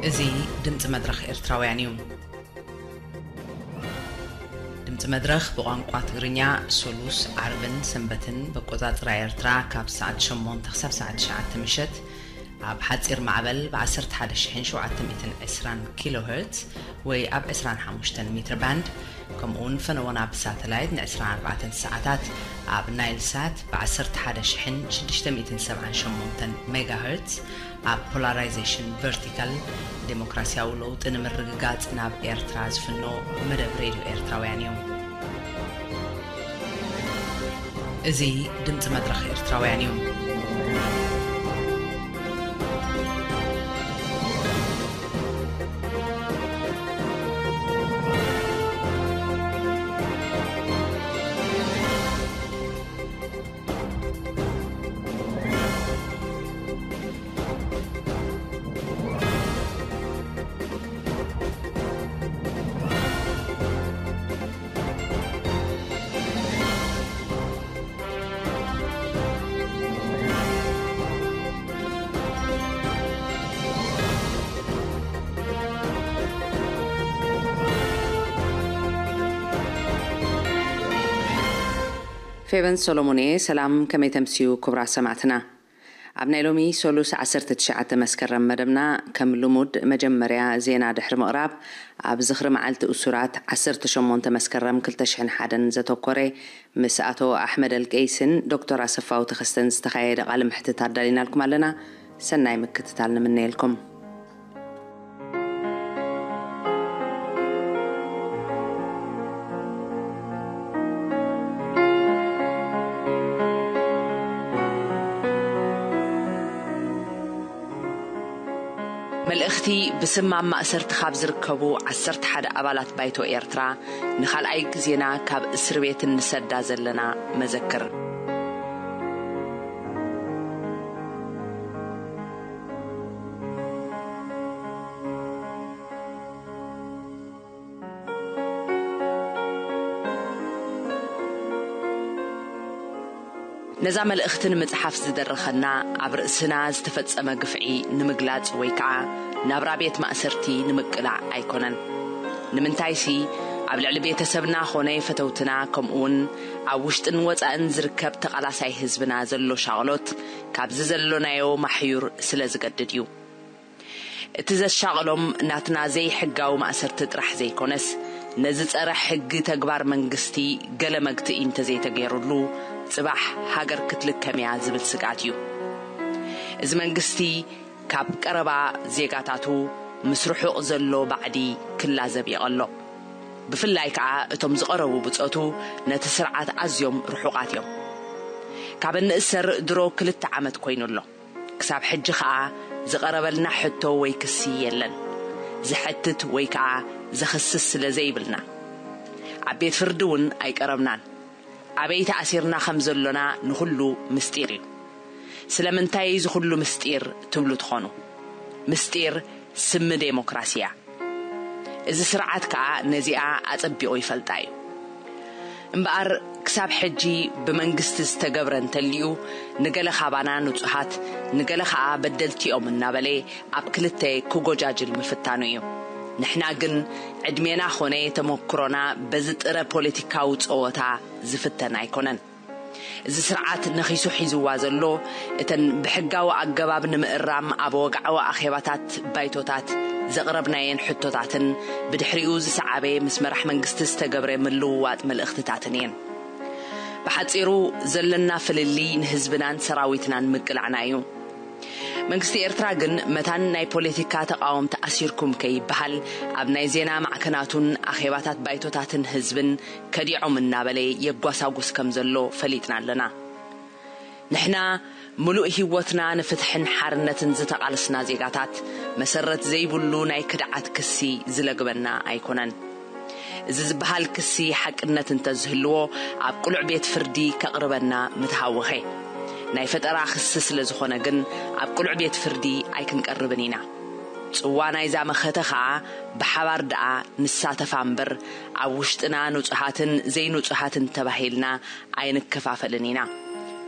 እዚ ድምፂ መድረኽ ኤርትራውያን እዩ። ድምፂ መድረኽ ብቋንቋ ትግርኛ ሶሉስ፣ ዓርብን ሰንበትን በቆፃፅራ ኤርትራ ካብ ሰዓት ሸሞንተ ክሳብ ሰዓት ትሽዓተ ምሸት ኣብ ሓፂር ማዕበል ብ ዓሰርተ ሓደ ሺሕን ሸውዓተ ሚእትን ዕስራን ኪሎ ሄርትዝ ወይ ኣብ ዕስራን ሓሙሽተን ሜትር ባንድ፣ ከምኡ እውን ፈነወና ብሳተላይት ን ዕስራን ኣርባዕተን ሰዓታት ኣብ ናይል ሳት ብ ዓሰርተ ሓደ ሺሕን ሽዱሽተ ሚእትን ሰብዓን ሸሞንተን ሜጋ ሄርትዝ ኣብ ፖላራይዜሽን ቨርቲካል ዴሞክራሲያዊ ለውጢ ንምርግጋጽ ናብ ኤርትራ ዝፍኖ መደብ ሬድዮ ኤርትራውያን እዩ። እዚ ድምፂ መድረኽ ኤርትራውያን እዩ። ፌቨን ሶሎሞን እየ። ሰላም፣ ከመይ ተምስዩ ክቡራት ሰማዕትና? ኣብ ናይ ሎሚ ሶሉስ ዓሰርተ ትሽዓተ መስከረም መደብና ከም ልሙድ መጀመርያ ዜና ድሕሪ ምቕራብ ኣብ ዝኽሪ መዓልቲ እሱራት ዓሰርተ ሸሞንተ መስከረም ክልተ ሽሕን ሓደን ዘተኮረ ምስ ኣቶ ኣሕመድ ኣልቀይስን ዶክተር ኣሰፋው ተኸስተን ዝተኻየደ ቃለ ምሕትት ኣዳሊናልኩም ኣለና። ሰናይ ምክትታል ንምነየልኩም። መልእኽቲ ብስም ኣብ ማእሰርቲ ካብ ዝርከቡ ዓሰርተ ሓደ ኣባላት ባይቶ ኤርትራ ንኻልኣይ ግዜና ካብ እስር ቤት እንሰዳ ዘለና መዘክር። ነዛ መልእኽቲ ንምጽሓፍ ዝደረኸና፣ ኣብ ርእስና ዝተፈጸመ ግፍዒ ንምግላጽ ወይ ከኣ ናብራ ቤት ማእሰርቲ ንምቅላዕ ኣይኮነን። ንምንታይሲ፣ ኣብ ልዕሊ ቤተሰብና ኾነ ፈተውትና፣ ከምኡውን ኣብ ውሽጥን ወጻእን ዝርከብ ተቓላሳይ ህዝብና ዘሎ ሻቕሎት ካብዚ ዘሎናዮ ማሕዩር ስለ ዝገድድ እዩ። እቲ ዘሻቕሎም ናትና ዘይሕጋዊ ማእሰርቲ ጥራሕ ዘይኮነስ፣ ነዚ ጸረ ሕጊ ተግባር መንግስቲ ገለ መግትኢ እንተዘይተገይሩሉ፣ ጽባሕ ሃገር ክትልከም እያ ዝብል ስግኣት እዩ። እዚ መንግስቲ ካብ ቀረባ ዜጋታቱ ምስ ርሑቕ ዘሎ ባዕዲ ክላዘብ የቐሎ። ብፍላይ ከኣ እቶም ዝቐረቡ ብጾቱ ነቲ ስርዓት ኣዝዮም ርሑቓት እዮም። ካብ እንእሰር ድሮ ክልተ ዓመት ኮይኑ ኣሎ። ክሳብ ሕጂ ኸኣ ዝቐረበልና ሕቶ ወይ ክሲ የለን። ዝሐትት ወይ ከኣ ዘኽስስ ስለ ዘይብልና፣ ኣብ ቤት ፍርዲ እውን ኣይቀረብናን። ኣበይ ተኣሲርና ከም ዘሎና ንኹሉ ምስጢር እዩ። ስለምንታይ እዚ ኹሉ ምስጢር ትብሉ ትኾኑ? ምስጢር ስሚ ዴሞክራሲ እያ። እዚ ስርዓት ከኣ ነዚኣ ኣጸቢቑ ይፈልጣ እዩ። እምበኣር፣ ክሳብ ሕጂ ብመንግስቲ ዝተገብረ እንተልዩ፣ ንገለ ካባና ንጹሃት፣ ንገለ ከኣ በደልቲ እዮም እናበለ ኣብ ክልተ ክጎጃጅል ምፍታኑ እዩ። ንሕና ግን ዕድሜና ኾነ ተመክሮና በዚ ጥረ ፖለቲካዊ ጸወታ ዝፍተን ኣይኮነን። እዚ ስርዓት ነኺሱ ሒዝዋ ዘሎ፣ እተን ብሕጋዊ ኣገባብ ንምእራም ኣብ ወግዓዊ ኣኼባታት ባይቶታት ዘቕረብናየን ሕቶታትን ብድሕሪኡ ዝሰዓበ ምስ መራሕ መንግስቲ ዝተገብረ ምልውዋጥ መልእኽትታትን እየን። ብሓጺሩ፣ ዘለና ፍልልይ ንህዝብናን ሰራዊትናን ምቅላዕና እዩ። መንግስቲ ኤርትራ ግን መታን ናይ ፖለቲካ ተቓወምቲ ኣሲርኩም ከይበሃል ኣብ ናይ ዜና ማዕከናቱን ኣኼባታት ባይቶታትን ህዝብን ከዲዖም እናበለ የጓሳጉስ ከም ዘሎ ፈሊጥና ኣለና። ንሕና ምሉእ ህይወትና ንፍትሕን ሓርነትን ዝተቓለስና ዜጋታት፣ መሰረት ዘይብሉ ናይ ክድዓት ክሲ ዝለግበና ኣይኮነን። እዚ ዝበሃል ክሲ ሓቅነት እንተዝህልዎ፣ ኣብ ቅሉዕ ቤት ፍርዲ ከቕርበና ምተሃወኸ። ናይ ፈጠራ ክሲ ስለ ዝኾነ ግን፣ ኣብ ቅሉዕ ቤት ፍርዲ ኣይክንቀርብን ኢና። ጽዋ ናይዛ መኸተ ኸኣ ብሓባር ደኣ ንሳተፋ እምበር፣ ኣብ ውሽጥና ንጹሃትን ዘይንጹሃትን ተባሂልና ኣይንከፋፈልን ኢና፣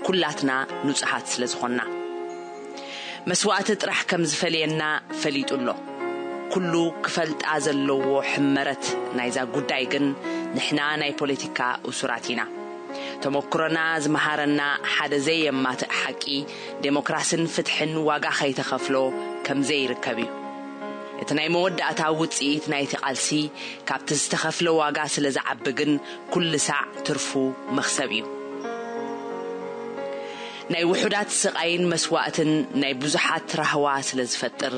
ኩላትና ንጹሃት ስለ ዝኾንና። መስዋእቲ ጥራሕ ከም ዝፈልየና ፈሊጡ ኣሎ። ኩሉ ክፈልጣ ዘለዎ ሕመረት ናይዛ ጉዳይ ግን፣ ንሕና ናይ ፖለቲካ እሱራት ኢና። ተመክሮና ዝመሃረና ሓደ ዘየማትእ ሓቂ፣ ዴሞክራስን ፍትሕን ዋጋ ከይተኸፍሎ ከም ዘይርከብ እዩ። እቲ ናይ መወዳእታ ውጽኢት ናይቲ ቃልሲ ካብቲ ዝተኸፍለ ዋጋ ስለ ዝዓቢ ግን፣ ኩሉ ሳዕ ትርፉ መኽሰብ እዩ። ናይ ውሑዳት ስቓይን መስዋእትን ናይ ብዙሓት ራህዋ ስለ ዝፈጥር፣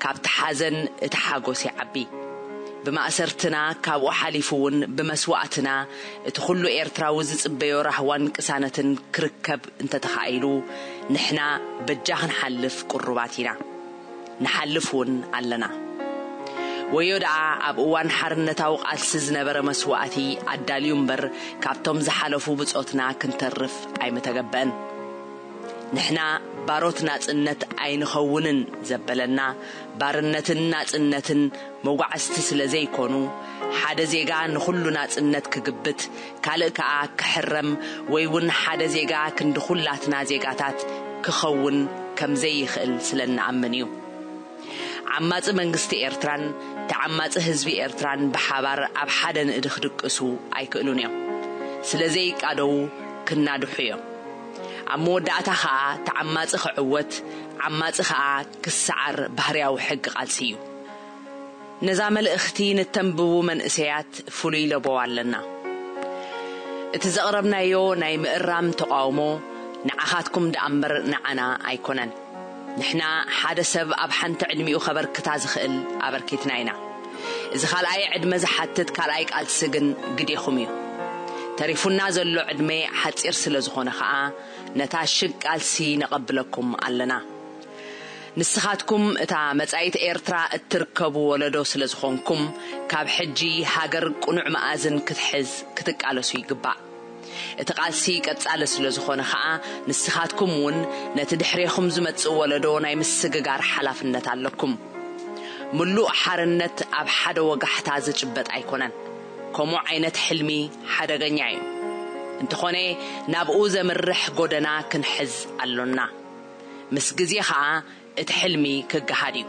ካብቲ ሓዘን እቲ ሓጎስ ይዓቢ። ብማእሰርትና፣ ካብኡ ሓሊፉ እውን ብመስዋእትና፣ እቲ ኩሉ ኤርትራዊ ዝጽበዮ ራህዋን ቅሳነትን ክርከብ እንተተኻኢሉ፣ ንሕና በጃ ክንሓልፍ ቅሩባት ኢና። ንሓልፍ እውን ኣለና። ወዮ ደኣ ኣብ እዋን ሓርነታዊ ቃልሲ ዝነበረ መስዋእቲ ኣዳልዩ እምበር፣ ካብቶም ዝሓለፉ ብጾትና ክንተርፍ ኣይምተገበአን። ንሕና ባሮት ናጽነት ኣይንኸውንን ዘበለና፣ ባርነትን ናጽነትን መጓዕዝቲ ስለ ዘይኮኑ፣ ሓደ ዜጋ ንኹሉ ናጽነት ክግብት፣ ካልእ ከኣ ክሕረም፣ ወይ እውን ሓደ ዜጋ ክንዲ ኩላትና ዜጋታት ክኸውን ከም ዘይኽእል ስለ እንኣምን እዩ። ዓማጺ መንግስቲ ኤርትራን ተዓማጺ ህዝቢ ኤርትራን ብሓባር ኣብ ሓደ ንእዲ ክድቅሱ ኣይክእሉን እዮም። ስለ ዘይቃደዉ ክናድሑ እዮም። ኣብ መወዳእታ ኸኣ ተዓማጺ ክዕወት፣ ዓማጺ ኸኣ ክሰዓር ባህርያዊ ሕጊ ቃልሲ እዩ። ነዛ መልእኽቲ ንተንብቡ መንእሰያት ፍሉይ ለበዋ ኣለና። እቲ ዘቕረብናዮ ናይ ምእራም ተቓውሞ ንዓኻትኩም ደኣ እምበር ንዓና ኣይኮነን። ንሕና ሓደ ሰብ ኣብ ሓንቲ ዕድሚኡ ከበርክታ ዝኽእል ኣበርኪትና ኢና። እዚ ካልኣይ ዕድመ ዝሓትት ካልኣይ ቃልሲ ግን ግዴኹም እዩ። ተሪፉና ዘሎ ዕድመ ሓጺር ስለ ዝኾነ ኸኣ፣ ነታ ሽግ ቃልሲ ነቐብለኩም ኣለና። ንስኻትኩም እታ መጻኢት ኤርትራ እትርከቡ ወለዶ ስለ ዝኾንኩም፣ ካብ ሕጂ ሃገር ቅኑዕ መኣዝን ክትሕዝ ክትቃለሱ ይግባእ። እቲ ቃልሲ ቀጻሊ ስለ ዝኾነ ኸኣ፣ ንስኻትኩም እውን ነቲ ድሕሬኹም ዝመጽእ ወለዶ ናይ ምስግጋር ሓላፍነት ኣለኩም። ምሉእ ሓርነት ኣብ ሓደ ወጋሕታ ዝጭበጥ ኣይኮነን። ከምኡ ዓይነት ሕልሚ ሓደገኛ እዩ። እንተኾነ፣ ናብኡ ዘምርሕ ጎደና ክንሕዝ ኣሎና። ምስ ግዜ ኸኣ እቲ ሕልሚ ክገሃድ እዩ።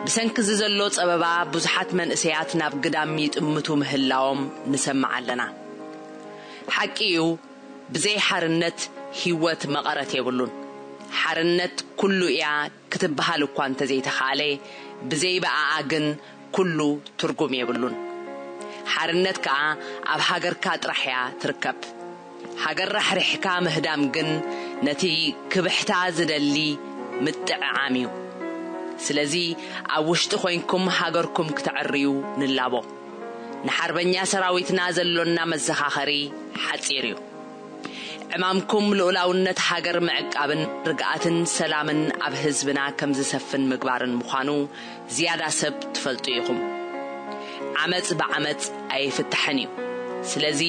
ብሰንኪ እዚ ዘሎ ጸበባ ብዙሓት መንእሰያት ናብ ግዳም ይጥምቱ ምህላዎም ንሰምዕ ኣለና። ሓቂ እዩ፣ ብዘይ ሓርነት ህይወት መቐረት የብሉን። ሓርነት ኩሉ እያ ክትበሃል እኳ እንተዘይተኻእለ፣ ብዘይ ብኣኣ ግን ኩሉ ትርጉም የብሉን። ሓርነት ከኣ ኣብ ሃገርካ ጥራሕ እያ ትርከብ። ሃገር ራሕሪሕካ ምህዳም ግን ነቲ ክብሕታ ዝደሊ ምጥዕዓም እዩ። ስለዚ ኣብ ውሽጢ ኮይንኩም ሃገርኩም ክተዕርዩ ንላቦ። ንሓርበኛ ሰራዊትና ዘሎና መዘኻኸሪ ሓጺር እዩ። ዕማምኩም ልኡላውነት ሃገር ምዕቃብን ርግኣትን ሰላምን ኣብ ህዝብና ከም ዝሰፍን ምግባርን ምዃኑ ዝያዳ ሰብ ትፈልጡ ኢኹም። ዓመጽ ብዓመጽ ኣይፍታሕን እዩ። ስለዚ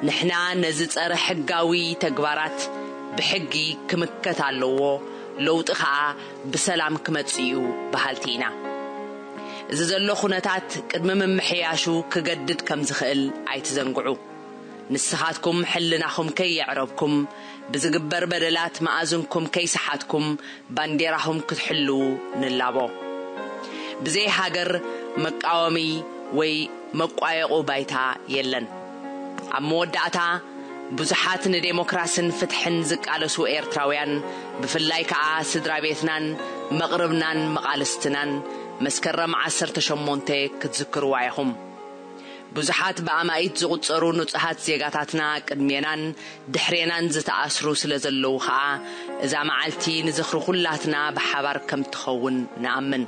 ንሕና ነዚ ጸረ ሕጋዊ ተግባራት ብሕጊ ክምከት ኣለዎ፣ ለውጢ ኸኣ ብሰላም ክመጽእ እዩ በሃልቲ ኢና። እዚ ዘሎ ኩነታት ቅድሚ ምምሕያሹ ክገድድ ከም ዝኽእል ኣይትዘንግዑ። ንስኻትኩም ሕልናኹም ከየዕረብኩም፣ ብዝግበር በደላት መኣዝንኩም ከይሰሓትኩም፣ ባንዴራኹም ክትሕልዉ ንላቦ። ብዘይ ሃገር መቃወሚ ወይ መቋየቑ ባይታ የለን። ኣብ መወዳእታ፣ ብዙሓት ንዴሞክራስን ፍትሕን ዝቃለሱ ኤርትራውያን፣ ብፍላይ ከኣ ስድራ ቤትናን መቕርብናን መቓልስትናን፣ መስከረም ዓሰርተ ሸሞንተ ክትዝክርዋ ኢኹም። ብዙሓት ብኣማኢት ዝቑጸሩ ንጹሃት ዜጋታትና ቅድሜናን ድሕሬናን ዝተኣስሩ ስለ ዘለዉ ኸኣ፣ እዛ መዓልቲ ንዝኽሪ ኩላትና ብሓባር ከም ትኸውን ንኣምን።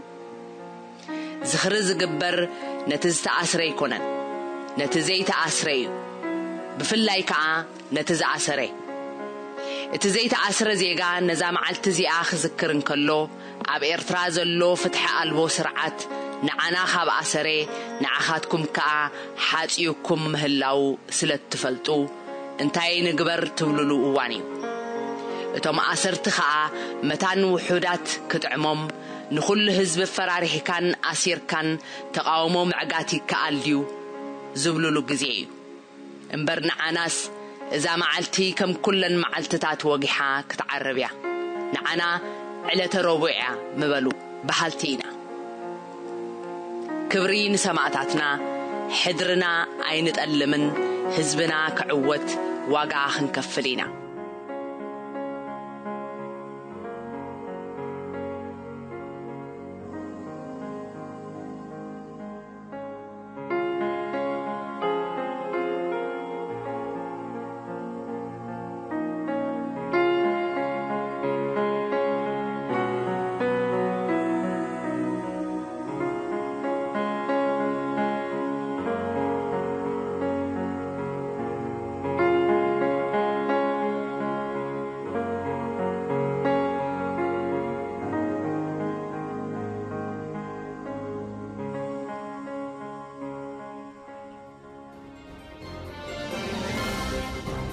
ዝኽሪ ዝግበር ነቲ ዝተኣስረ ኣይኮነን፣ ነቲ ዘይተኣስረ እዩ። ብፍላይ ከኣ ነቲ ዝኣሰረ። እቲ ዘይተኣስረ ዜጋ ነዛ መዓልቲ እዚኣ ክዝክር እንከሎ፣ ኣብ ኤርትራ ዘሎ ፍትሒ ኣልቦ ስርዓት ንዓና ካብ ኣሰረ፣ ንዓኻትኩም ከኣ ሓጽዩኩም ምህላው ስለ እትፈልጡ፣ እንታይ ንግበር ትብሉሉ እዋን እዩ። እቶም ኣሰርቲ ከኣ መታን ውሑዳት ክጥዕሞም፣ ንኹሉ ህዝቢ ፈራሪሕካን ኣሲርካን ተቓውሞ ምዕጋት ይከኣል ድዩ ዝብሉሉ ግዜ እዩ። እምበር ንዓናስ እዛ መዓልቲ ከም ኩለን መዓልትታት ወጊሓ ክትዓርብ እያ። ንዓና ዕለተ ረቡዕ እያ ምበሉ በሃልቲ ኢና። ክብሪ ንሰማእታትና። ሕድርና ኣይንጠልምን። ህዝብና ክዕወት ዋጋ ክንከፍል ኢና።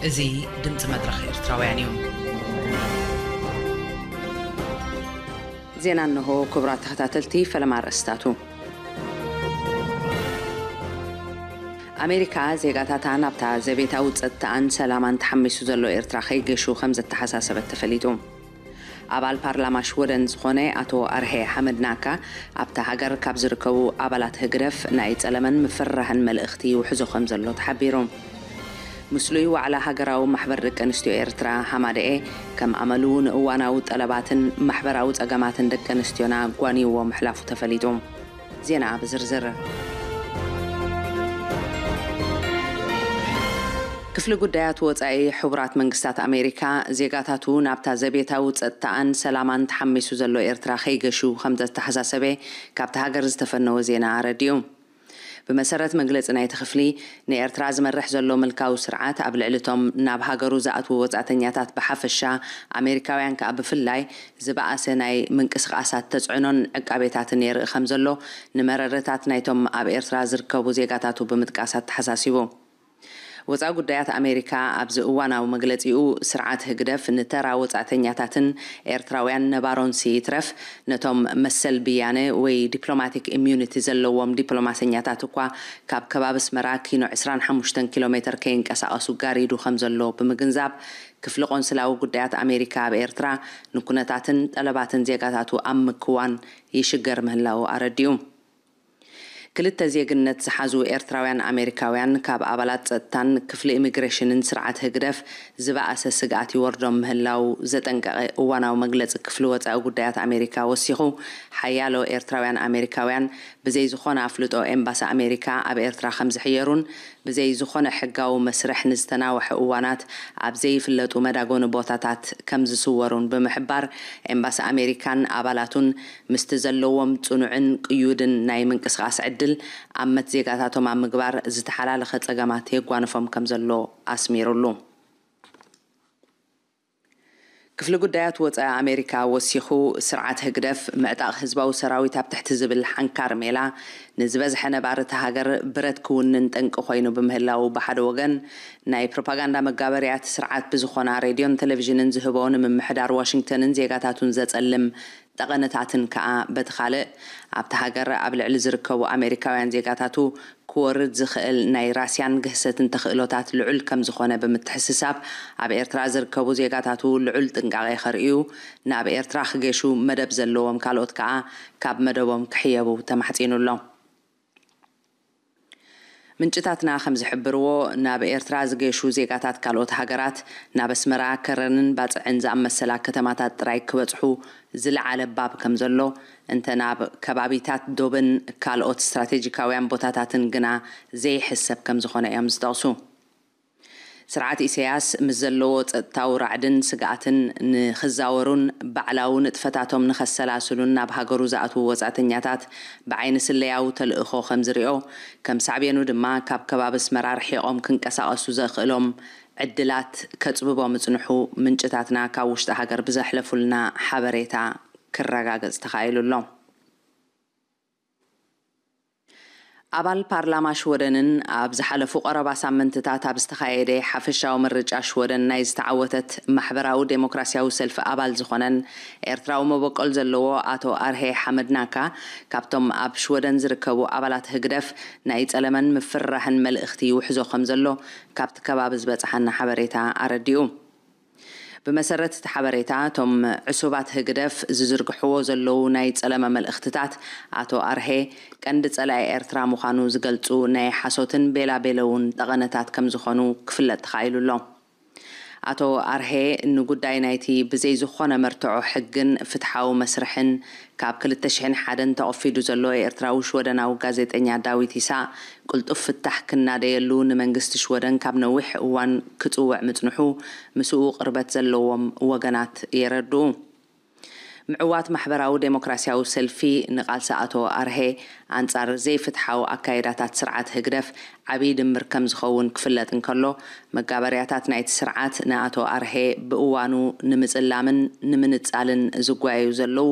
እዚ ድምፂ መድረኽ ኤርትራውያን እዩ። ዜና እንሆ። ክቡራት ተኸታተልቲ፣ ፈለማ ኣርእስታቱ። ኣሜሪካ ዜጋታታ ናብታ ዘቤታዊ ጸጥታኣን ሰላማን ተሓሚሱ ዘሎ ኤርትራ ከይገሹ ከም ዘተሓሳሰበት ተፈሊጡ። ኣባል ፓርላማ ሽወደን ዝኾነ ኣቶ ኣርሄ ሓመድ ናካ፣ ኣብታ ሃገር ካብ ዝርከቡ ኣባላት ህግደፍ ናይ ጸለመን ምፍርራህን መልእኽቲ ይውሕዞ ከም ዘሎ ተሓቢሩ። ምስሉይ ዋዕላ ሃገራዊ ማሕበር ደቂ ኣንስትዮ ኤርትራ፣ ሃማደኤ፣ ከም ኣመሉ ንእዋናዊ ጠለባትን ማሕበራዊ ጸገማትን ደቂ ኣንስትዮና ጓንይዎ ምሕላፉ ተፈሊጡ። ዜና ብዝርዝር። ክፍሊ ጉዳያት ወጻኢ ሕቡራት መንግስታት ኣሜሪካ፣ ዜጋታቱ ናብታ ዘቤታዊ ጸጥታኣን ሰላማን ተሓሚሱ ዘሎ ኤርትራ ከይገሹ ከም ዘተሓሳሰበ ካብቲ ሃገር ዝተፈነወ ዜና ኣረዲኡ። ብመሰረት መግለጺ ናይቲ ክፍሊ፣ ንኤርትራ ዝመርሕ ዘሎ ምልካዊ ስርዓት ኣብ ልዕሊ እቶም ናብ ሃገሩ ዝኣትዉ ወጻእተኛታት ብሓፈሻ፣ ኣሜሪካውያን ከኣ ብፍላይ፣ ዝበኣሰ ናይ ምንቅስቓሳት ተጽዕኖን ዕቃቤታትን የርኢ ከም ዘሎ፣ ንመረረታት ናይቶም ኣብ ኤርትራ ዝርከቡ ዜጋታቱ ብምጥቃስ ኣተሓሳሲቡ። ወጻኢ ጉዳያት ኣሜሪካ ኣብዚ እዋናዊ መግለጺኡ፣ ስርዓት ህግደፍ ንተራ ወጻእተኛታትን ኤርትራውያን ነባሮንሲ ይትረፍ፣ ነቶም መሰል ብያነ ወይ ዲፕሎማቲክ ኢሚዩኒቲ ዘለዎም ዲፕሎማሰኛታት እኳ ካብ ከባቢ ኣስመራ ኪኖ ዕስራን ሓሙሽተን ኪሎ ሜተር ከይንቀሳቐሱ ጋሪዱ ከም ዘሎ ብምግንዛብ፣ ክፍሊ ቆንስላዊ ጉዳያት ኣሜሪካ ኣብ ኤርትራ ንኩነታትን ጠለባትን ዜጋታቱ ኣብ ምክዋን ይሽገር ምህላዉ ኣረዲኡ። ክልተ ዜግነት ዝሓዙ ኤርትራውያን ኣሜሪካውያን ካብ ኣባላት ጸጥታን ክፍሊ ኢሚግሬሽንን ስርዓት ህግደፍ ዝበኣሰ ስግኣት ይወርዶም ምህላው ዘጠንቀቐ እዋናዊ መግለጺ ክፍሊ ወጻኢ ጉዳያት ኣሜሪካ ወሲኹ፣ ሓያሎ ኤርትራውያን ኣሜሪካውያን ብዘይ ዝኾነ ኣፍልጦ ኤምባሲ ኣሜሪካ ኣብ ኤርትራ ከም ዝሕየሩን ብዘይ ዝኾነ ሕጋዊ መስርሕ ንዝተናውሐ እዋናት ኣብ ዘይፍለጡ መዳጎኒ ቦታታት ከም ዝስወሩን ብምሕባር፣ ኤምባሲ ኣሜሪካን ኣባላቱን ምስቲ ዘለዎም ጽኑዕን ቅዩድን ናይ ምንቅስቓስ ዕድል ኣመት ዜጋታቶም ኣብ ምግባር ዝተሓላለኸ ጸገማት የጓንፎም ከም ዘሎ ኣስሚሩሉ። ክፍሊ ጉዳያት ወጻኢ ኣሜሪካ ወሲኹ፣ ስርዓት ህግደፍ ምዕጣቕ ህዝባዊ ሰራዊት ኣብ ትሕቲ ዝብል ሓንካር ሜላ፣ ንዝበዝሐ ነባሪ እታ ሃገር ብረት ክውንን ጠንቂ ኮይኑ ብምህላው፣ ብሓደ ወገን ናይ ፕሮፓጋንዳ መጋበርያ እቲ ስርዓት ብዝኾና ሬድዮን ቴሌቪዥንን ዝህቦ ንምምሕዳር ዋሽንግተንን ዜጋታቱን ዘጸልም ጠቐነታትን ከኣ በቲ ካልእ፣ ኣብታ ሃገር ኣብ ልዕሊ ዝርከቡ ኣሜሪካውያን ዜጋታቱ ክወርድ ዝኽእል ናይ ራስያን ግህሰትን ተኽእሎታት ልዑል ከም ዝኾነ ብምትሕስሳብ፣ ኣብ ኤርትራ ዝርከቡ ዜጋታቱ ልዑል ጥንቃቐ ከርእዩ፣ ናብ ኤርትራ ክገሹ መደብ ዘለዎም ካልኦት ከኣ ካብ መደቦም ክሕየቡ ተማሕጺኑ ኣሎ። ምንጭታትና ከም ዝሕብርዎ፣ ናብ ኤርትራ ዝገሹ ዜጋታት ካልኦት ሃገራት ናብ ኣስመራ፣ ከረንን ባጽዕን ዝኣመሰላ ከተማታት ጥራይ ክበጽሑ ዝለዓለ ባብ ከም ዘሎ፣ እንተ ናብ ከባቢታት ዶብን ካልኦት ስትራቴጂካውያን ቦታታትን ግና ዘይሕሰብ ከም ዝኾነ እዮም ዝጠቕሱ። ስርዓት ኢሳያስ ምስ ዘለዎ ጸጥታዊ ራዕድን ስግኣትን ንኽዛወሩን ባዕላዊ ንጥፈታቶም ንኸሰላስሉን ናብ ሃገሩ ዝኣትዉ ወጻእተኛታት ብዓይኒ ስለያዊ ተልእኾ ከም ዝሪኦ፣ ከም ሳዕቤኑ ድማ ካብ ከባቢ ኣስመራ ርሒቖም ክንቀሳቐሱ ዘኽእሎም ዕድላት ከጽብቦ ምጽንሑ ምንጭታትና ካብ ውሽጢ ሃገር ብዘሕለፉልና ሓበሬታ ክረጋገጽ ተኻኢሉ ኣሎ። ኣባል ፓርላማ ሽወደንን ኣብ ዝሓለፉ ቀረባ ሳምንትታት ኣብ ዝተኻየደ ሓፈሻዊ ምርጫ ሽወደን ናይ ዝተዓወተት ማሕበራዊ ዴሞክራሲያዊ ሰልፊ ኣባል ዝኾነን ኤርትራዊ መበቆል ዘለዎ ኣቶ ኣርሄ ሓመድ ናካ፣ ካብቶም ኣብ ሽወደን ዝርከቡ ኣባላት ህግደፍ ናይ ጸለመን ምፍርራህን መልእኽቲ ይውሕዞ ከም ዘሎ ካብቲ ከባቢ ዝበጽሓና ሓበሬታ ኣረዲኡ። ብመሰረት እቲ ሓበሬታ፣ እቶም ዕሱባት ህግደፍ ዝዝርግሕዎ ዘለዉ ናይ ጸለመ መልእኽትታት፣ ኣቶ ኣርሄ ቀንዲ ጸላኢ ኤርትራ ምዃኑ ዝገልጹ ናይ ሓሶትን ቤላቤለውን ጠቐነታት ከም ዝኾኑ ክፍለጥ ተኻኢሉ ኣሎ። ኣቶ ኣርሄ ንጉዳይ ናይቲ ብዘይ ዝኾነ መርትዖ ሕግን ፍትሓዊ መስርሕን ካብ ክልተ ሽሕን ሓደን ተቐፊዱ ዘሎ ኤርትራዊ ሽወደናዊ ጋዜጠኛ ዳዊት ይሳቕ ቅልጡፍ ፍታሕ ክናደየሉ ንመንግስቲ ሽወደን ካብ ነዊሕ እዋን ክጽውዕ ምጽንሑ ምስኡ ቅርበት ዘለዎም ወገናት የረድኡ። ምዕዋት ማሕበራዊ ዴሞክራሲያዊ ሰልፊ ንቓልሲ ኣቶ ኣርሄ ኣንጻር ዘይፍትሓዊ ኣካይዳታት ስርዓት ህግደፍ ዓብዪ ድምር ከም ዝኸውን ክፍለጥ እንከሎ፣ መጋበርያታት ናይቲ ስርዓት ንኣቶ ኣርሄ ብእዋኑ ንምጽላምን ንምንጻልን ዝጓየዩ ዘለዉ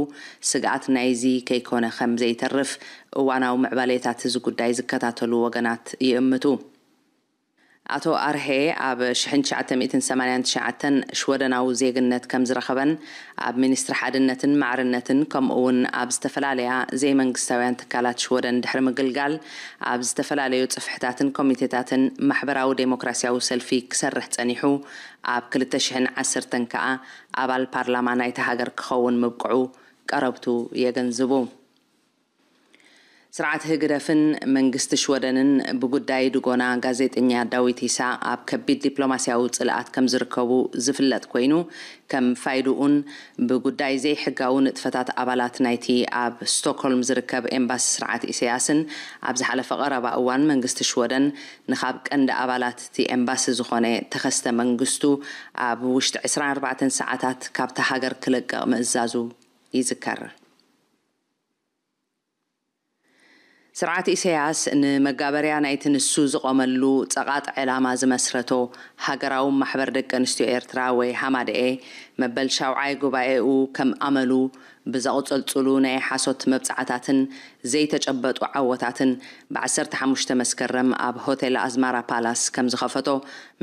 ስግኣት ናይዚ ከይኮነ ከም ዘይተርፍ እዋናዊ ምዕባሌታት እዚ ጉዳይ ዝከታተሉ ወገናት ይእምቱ። ኣቶ ኣርሄ ኣብ ሽሕን ትሽዓተ ሚእትን ሰማንያን ትሽዓተን ሽወደናዊ ዜግነት ከም ዝረኸበን ኣብ ሚኒስትሪ ሓድነትን ማዕርነትን ከምኡ እውን ኣብ ዝተፈላለያ ዘይመንግስታውያን ትካላት ሽወደን ድሕሪ ምግልጋል ኣብ ዝተፈላለዩ ጽፍሕታትን ኮሚቴታትን ማሕበራዊ ዴሞክራሲያዊ ሰልፊ ክሰርሕ ጸኒሑ ኣብ ክልተ ሽሕን ዓሰርተን ከኣ ኣባል ፓርላማ ናይታ ሃገር ክኸውን ምብቅዑ ቀረብቱ የገንዝቡ። ስርዓት ህግደፍን መንግስቲ ሽወደንን ብጉዳይ ድጎና ጋዜጠኛ ዳዊት ይሳቕ ኣብ ከቢድ ዲፕሎማስያዊ ጽልኣት ከም ዝርከቡ ዝፍለጥ ኮይኑ፣ ከም ፋይድኡን ብጉዳይ ዘይሕጋዊ ንጥፈታት ኣባላት ናይቲ ኣብ ስቶክሆልም ዝርከብ ኤምባሲ ስርዓት ኢሳያስን ኣብ ዝሓለፈ ቀረባ እዋን መንግስቲ ሽወደን ንኻብ ቀንዲ ኣባላት እቲ ኤምባሲ ዝኾነ ተኸስተ መንግስቱ ኣብ ውሽጢ ዕስራን ኣርባዕተን ሰዓታት ካብታ ሃገር ክለቅቕ ምእዛዙ ይዝከር። ስርዓት ኢሳያስ ንመጋበርያ ናይቲ ንሱ ዝቖመሉ ጸቓጥ ዕላማ ዝመስረቶ ሃገራዊ ማሕበር ደቂ ኣንስትዮ ኤርትራ ወይ ሃማደኤ መበል ሻውዓይ ጉባኤኡ ከም ኣመሉ ብዘቕጸልጽሉ ናይ ሓሶት መብጻዕታትን ዘይተጨበጡ ዓወታትን ብ ዓሰርተ ሓሙሽተ መስከረም ኣብ ሆቴል ኣዝማራ ፓላስ ከም ዝኸፈቶ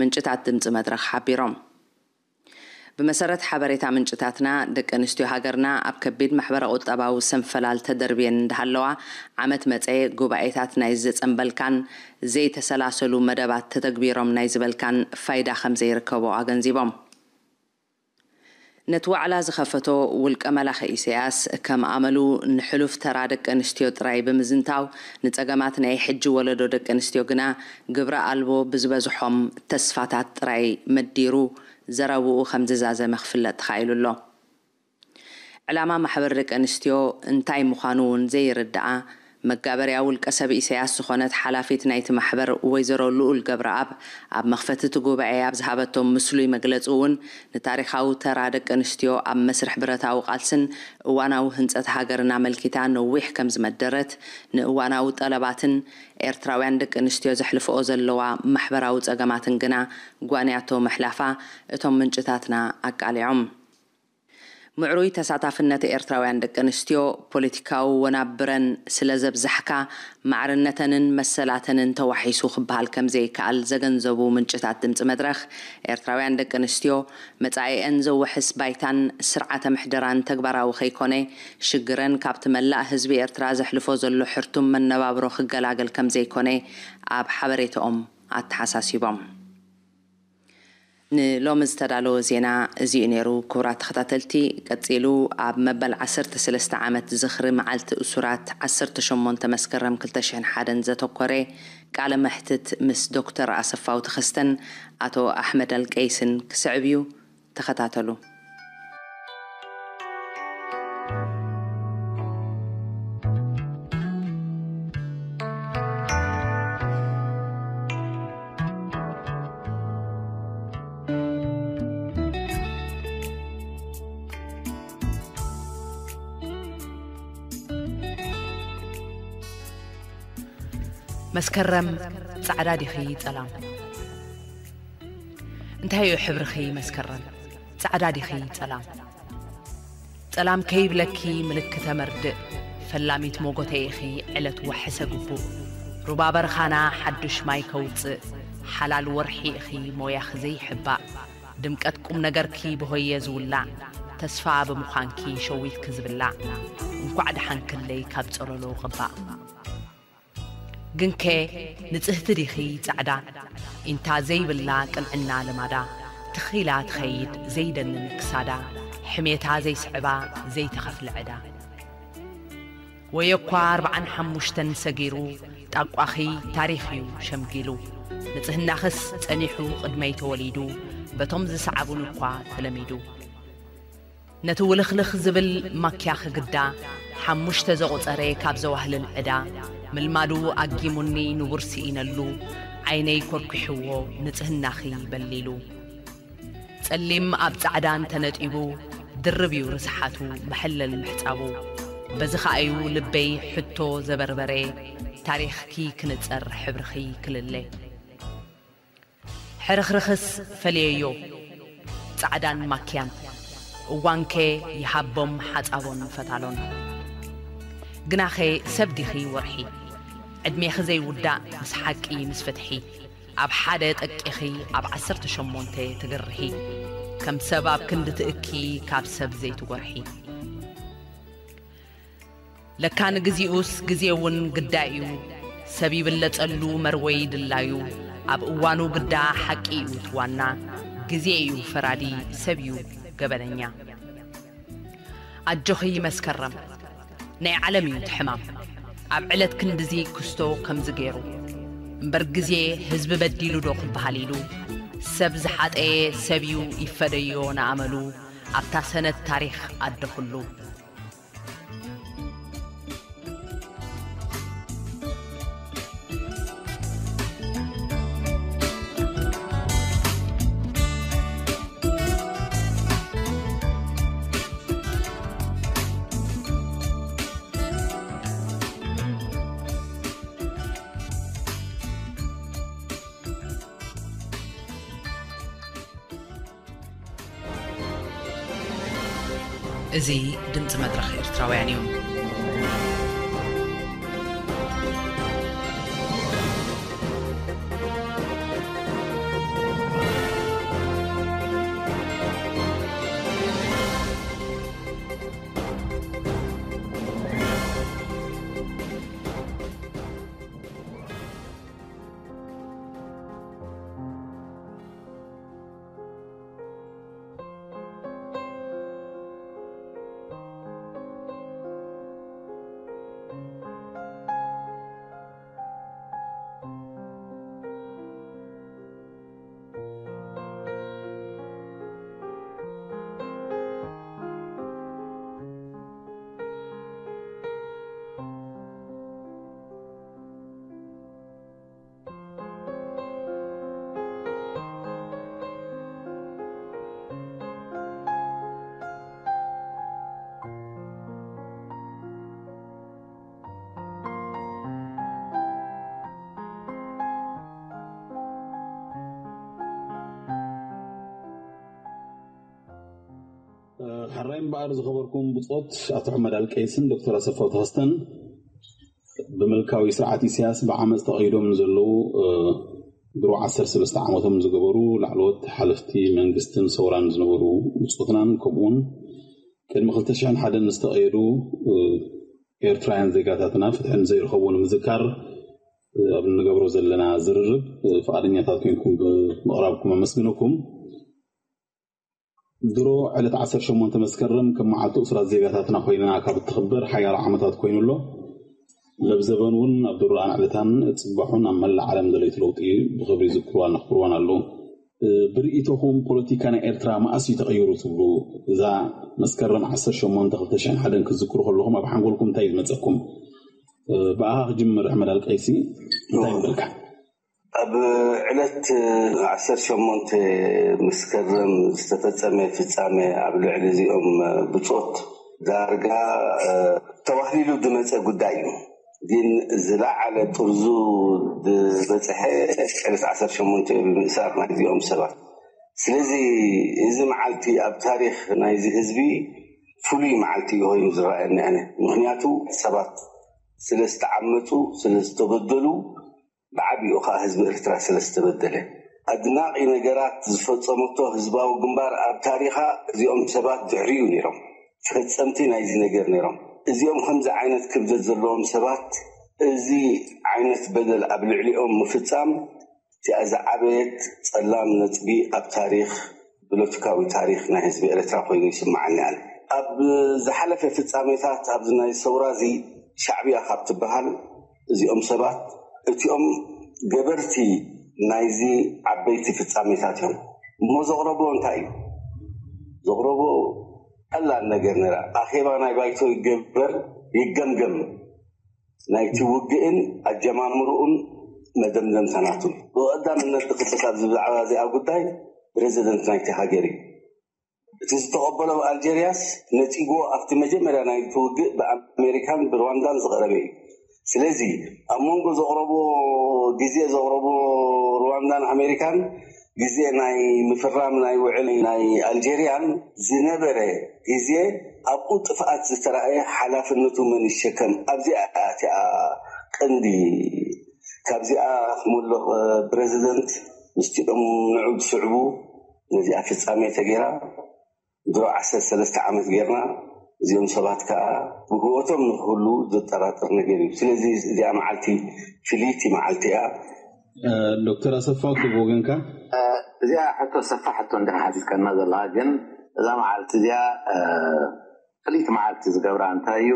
ምንጭታት ድምጺ መድረኽ ሓቢሮም። ብመሰረት ሓበሬታ ምንጭታትና፣ ደቂ ኣንስትዮ ሃገርና ኣብ ከቢድ ማሕበረ ቁጠባዊ ሰንፈላል ተደርብየን እንዳሃለዋ፣ ዓመት መጸ ጉባኤታት ናይ ዘጸንበልካን ዘይተሰላሰሉ መደባት ተተግቢሮም ናይ ዝበልካን ፋይዳ ከም ዘይርከቦ ኣገንዚቦም። ነቲ ዋዕላ ዝኸፈቶ ውልቀ መላኺ ኢሳያስ፣ ከም ኣመሉ ንሕሉፍ ተራ ደቂ ኣንስትዮ ጥራይ ብምዝንታው፣ ንጸገማት ናይ ሕጂ ወለዶ ደቂ ኣንስትዮ ግና ግብረ ኣልቦ ብዝበዝሖም ተስፋታት ጥራይ መዲሩ፣ ዘረብኡ ከም ዝዛዘመ ክፍለጥ ተኻኢሉ ኣሎ። ዕላማ ማሕበር ደቂ ኣንስትዮ እንታይ ምዃኑ እውን ዘይርድኣ፣ መጋበርያ ውልቀ ሰብ ኢሳያስ ዝኾነት ሓላፊት ናይቲ ማሕበር ወይዘሮ ልኡል ገብረኣብ ኣብ መኽፈቲ እቲ ጉባኤ ኣብ ዝሃበቶ ምስሉይ መግለጺ እውን፣ ንታሪኻዊ ተራ ደቂ ኣንስትዮ ኣብ መስርሕ ብረታዊ ቃልስን እዋናዊ ህንጸት ሃገርን ኣመልኪታ ነዊሕ ከም ዝመደረት፣ ንእዋናዊ ጠለባትን ኤርትራውያን ደቂ ኣንስትዮ ዘሕልፍኦ ዘለዋ ማሕበራዊ ጸገማትን ግና ጓንያቶ ምሕላፋ እቶም ምንጭታትና ኣቃሊዖም። ምዕሩይ ተሳታፍነት ኤርትራውያን ደቂ ኣንስትዮ፣ ፖለቲካዊ ወናብረን ስለ ዘብዛሕካ፣ ማዕርነተንን መሰላተንን ተዋሒሱ ክበሃል ከም ዘይከኣል ዘገንዘቡ ምንጭታት ድምጺ መድረኽ፣ ኤርትራውያን ደቂ ኣንስትዮ፣ መጻኢአን ዘውሕስ ባይታን ስርዓተ ምሕደራን ተግባራዊ ከይኮነ፣ ሽግረን ካብቲ መላእ ህዝቢ ኤርትራ ዘሕልፎ ዘሎ ሕርቱም መነባብሮ ክገላገል ከም ዘይኮነ ኣብ ሓበሬታኦም ኣተሓሳሲቦም። ንሎሚ ዝተዳለወ ዜና እዚ'ዩ ነይሩ። ክቡራት ተኸታተልቲ፣ ቀጺሉ ኣብ መበል ዓሰርተ ሰለስተ ዓመት ዝኽሪ መዓልቲ እሱራት ዓሰርተ ሸሞንተ መስከረም ክልተ ሽሕን ሓደን ዘተኮረ ቃለ መሕትት ምስ ዶክተር ኣሰፋው ተኸስተን ኣቶ ኣሕመድ ኣልቀይስን ክስዕብ እዩ። ተኸታተሉ። መስከረም፣ ጻዕዳ ዲኺ ጸላም? እንታይ እዩ ሕብርኺ መስከረም? ጻዕዳ ዲኺ ጸላም? ጸላም ከይብለኪ ምልክተ መርድእ፣ ፈላሚት ሞጎተይ ኢኺ ዕለት ወሐሰ ግቡእ። ሩባ በርኻና ሓዱሽ ማይ ከውጽእ፣ ሓላል ወርሒ ኢኺ ሞያኺ ዘይሕባእ። ድምቀት ቁም ነገርኪ ብሆየ ዝውላዕ፣ ተስፋ ብምዃንኪ ሸዊትኪ ዝብላዕ። እንኳዕ ደሓንክለይ ካብ ጸለሎ ቅባእ። ግንከ ንጽህቲ ዲኺ ጻዕዳ፣ ኢንታ ዘይብላ ቅንዕና ልማዳ፣ ትኺላ ትኸይድ ዘይደንን ክሳዳ፣ ሕሜታ ዘይስዕባ ዘይተኸፍለ ዕዳ። ወዮ እኳ ኣርብዓን ሓሙሽተን ሰጊሩ፣ ጣቋኺ ታሪኽ እዩ ሸምጊሉ። ንጽህናኽስ ጸኒሑ ቅድመይ ተወሊዱ፣ በቶም ዝሰዓቡን እኳ ተለሚዱ። ነቲ ውልኽልኽ ዝብል ማክያ ክግዳ፣ ሓሙሽተ ዘቑጸረ ካብ ዘዋህልል ዕዳ፣ ምልማዱ ኣጊሙኒ ንቡር ስኢነሉ፣ ዓይነይ ኮርኲሕዎ ንጽህናኺ በሊሉ። ጸሊም ኣብ ጻዕዳን ተነጢቡ፣ ድርብ እዩ ርስሓቱ መሐለል ምሕጻቡ። በዚ ኸኣዩ ልበይ ሕቶ ዘበርበረ፣ ታሪኽኪ ክንጸር ሕብርኺ ክልለ። ሕርኽርኽስ ፈልየዮ ጻዕዳን ማክያን፣ እዋንከ ይሃቦም ሓጻቦን ፈታሎን። ግናኸ ሰብ ዲኺ ወርሒ፣ ዕድሜኺ ዘይውዳእ ምስ ሓቂ ምስ ፍትሒ፣ ኣብ ሓደ ጠቂኺ ኣብ ዓሰርተ ሸሞንተ ትግርሂ፣ ከም ሰብ ኣብ ክንዲ ትእኪ ካብ ሰብ ዘይትጎርሒ። ለካ ንግዚኡስ ግዜ እውን ግዳይ እዩ፣ ሰብ ይብለጸሉ መርወይ ድላዩ፣ ኣብ እዋኑ ግዳ ሓቂ እዩ ትዋና፣ ግዜ እዩ ፈራዲ ሰብ እዩ ገበነኛ። ኣጆኺ መስከረም፣ ናይ ዓለም እዩ እቲ ሕማም፣ ኣብ ዕለት ክንድዚ ክስቶ ከምዚ ገይሩ። እምበር ግዜ ህዝቢ በዲሉ ዶ ክበሃል ኢሉ፣ ሰብ ዝሓጠየ ሰብ እዩ ይፈደዮ ንኣመሉ፣ ኣብታ ሰነድ ታሪኽ ኣደ ኩሉ። እዚ ድምፂ መድረኽ ኤርትራውያን እዩ። ሕራይ እምበኣር ዝኸበርኩም ብጾት ኣቶ ኣሕመድ ኣልቀይስን ዶክተር ኣሰፋው ተኸስተን፣ ብምልካዊ ስርዓት ኢሳያስ ብዓመጽ ተቐይዶም ንዘለዉ፣ እ፣ ድሮ ዓሰርተ ሰለስተ ዓመቶም ዝገበሩ ላዕለዎት ሓለፍቲ መንግስትን ሰውራን ዝነበሩ ብጾትናን፣ ከምኡውን ቅድሚ ክልተ ሽሕን ሓደን ዝተቐየዱ፣ እ፣ ኤርትራውያን ዜጋታትና ፍትሒ ንዘይረኸቡ ንምዝካር፣ እ፣ ኣብ እንገብሮ ዘለና ዝርርብ፣ እ፣ ፍቓደኛታት ኮይንኩም ብምቕራብኩም ኣመስግነኩም። ድሮ ዕለት ዓሰርተ ሸሞንተ መስከረም ከም መዓልቲ እሱራት ዜጋታትና ኮይና ካብ እትኽበር ሓያሎ ዓመታት ኮይኑ ኣሎ። ለብዘበን እውን ኣብ ድሮኣን ዕለታን ጽባሑን ኣብ መላእ ዓለም ደለይቲ ለውጢ ብኽብሪ ይዝክርዋን ኣኽብርዋን ኣለዉ። እ፣ ብርእይቶኹም ፖለቲካ ናይ ኤርትራ መኣስ እዩ ተቐይሩ ትብሉ? እዛ መስከረም ዓሰርተ ሸሞንተ ክልተ ሽሕን ሓደን ክትዝክሩ ከለኹም ኣብ ሓንጎልኩም እንታይ እዩ ዝመጸኩም? እ፣ ብኣኻ ክጅምር ኣሕመድ ኣልቀይሲ፣ እንታይ ይብለካ? ኣብ ዕለት ዓሰርተ ሸሞንተ መስከረም ዝተፈጸመ ፍጻመ ኣብ ልዕሊ እዚኦም ብጾት ዳርጋ፣ እ፣ ተዋህሊሉ ዝመጸ ጉዳይ እዩ። ግን ዝለዓለ ጥርዙ ዝበጽሐ ዕለት ዓሰርተ ሸሞንተ ብምእሳር ናይዚኦም ሰባት። ስለዚ እዚ መዓልቲ ኣብ ታሪኽ ናይዚ ህዝቢ ፍሉይ መዓልቲ እዩ ኮይኑ ዝረኣየኒ ኣነ። ምኽንያቱ ሰባት ስለ ዝተዓመጹ፣ ስለ ዝተበደሉ፣ ብዓቢኡ ኸኣ ህዝቢ ኤርትራ ስለ ዝተበደለ። ኣድናቒ ነገራት ዝፈጸመቶ ህዝባዊ ግንባር ኣብ ታሪኻ እዚኦም ሰባት ድሕሪኡ ነይሮም። ፈጸምቲ ናይዚ ነገር ነይሮም። እዚኦም ከምዚ ዓይነት ክብደት ዘለዎም ሰባት እዚ ዓይነት በደል ኣብ ልዕሊኦም ምፍጻም እቲኣ ዝዓበየት ጸላም ነጥቢ ኣብ ታሪኽ ፖለቲካዊ ታሪኽ ናይ ህዝቢ ኤርትራ ኮይኑ ይስምዓኒ ኣነ። ኣብ ዝሓለፈ ፍጻሜታት ኣብዚ ናይ ሰውራ እዚ ሻዕብያ ካብ ትበሃል እዚኦም ሰባት እቲኦም ገበርቲ ናይዚ ዓበይቲ ፍጻሜታት እዮም። እሞ ዘቕረብዎ እንታይ እዩ? ዘቕረብዎ ቀላል ነገር ነራ። ኣኼባ ናይ ባይቶ ይገበር፣ ይገምገም። ናይቲ ውግእን ኣጀማምርኡን መደምደምታናቱን። ብቐዳምነት ዝኽሰስ ኣብዚ ብዛዕባ እዚኣ ጉዳይ ፕረዚደንት ናይቲ ሃገር እዩ። እቲ ዝተቐበሎ ኣልጀርያስ ነጺግዎ ኣብቲ መጀመርያ ናይቲ ውግእ ብኣሜሪካን ብሩዋንዳን ዝቐረበ እዩ። ስለዚ ኣብ መንጎ ዘቕረብዎ ግዜ ዘቕረብዎ ሩዋንዳን ኣሜሪካን ግዜ ናይ ምፍራም ናይ ውዕል ናይ ኣልጀርያን ዝነበረ ግዜ ኣብኡ ጥፍኣት ዝተራእየ ሓላፍነቱ መን ይሸከም? ኣብዚኣ እያ እቲኣ ቀንዲ። ካብዚኣ ክመሎ ፕረዚደንት ምስቲኦም ንዑ ዝስዕቡ ነዚኣ ፍጻሜ ተገይራ ድሮ ዓሰርተ ሰለስተ ዓመት ጌርና እዚኦም ሰባት ከዓ ብህይወቶም ንክህሉ ዘጠራጥር ነገር እዩ። ስለዚ እዚኣ መዓልቲ ፍልይቲ መዓልቲ እያ። ዶክተር ኣሰፋ ክብ ወገንካ እዚኣ ሕቶ ሰፋ ሕቶ እንዲኻ ሓቲትካና ዘለካ ግን እዛ መዓልቲ እዚኣ ፍልይቲ መዓልቲ ዝገብራ እንታይ እዩ?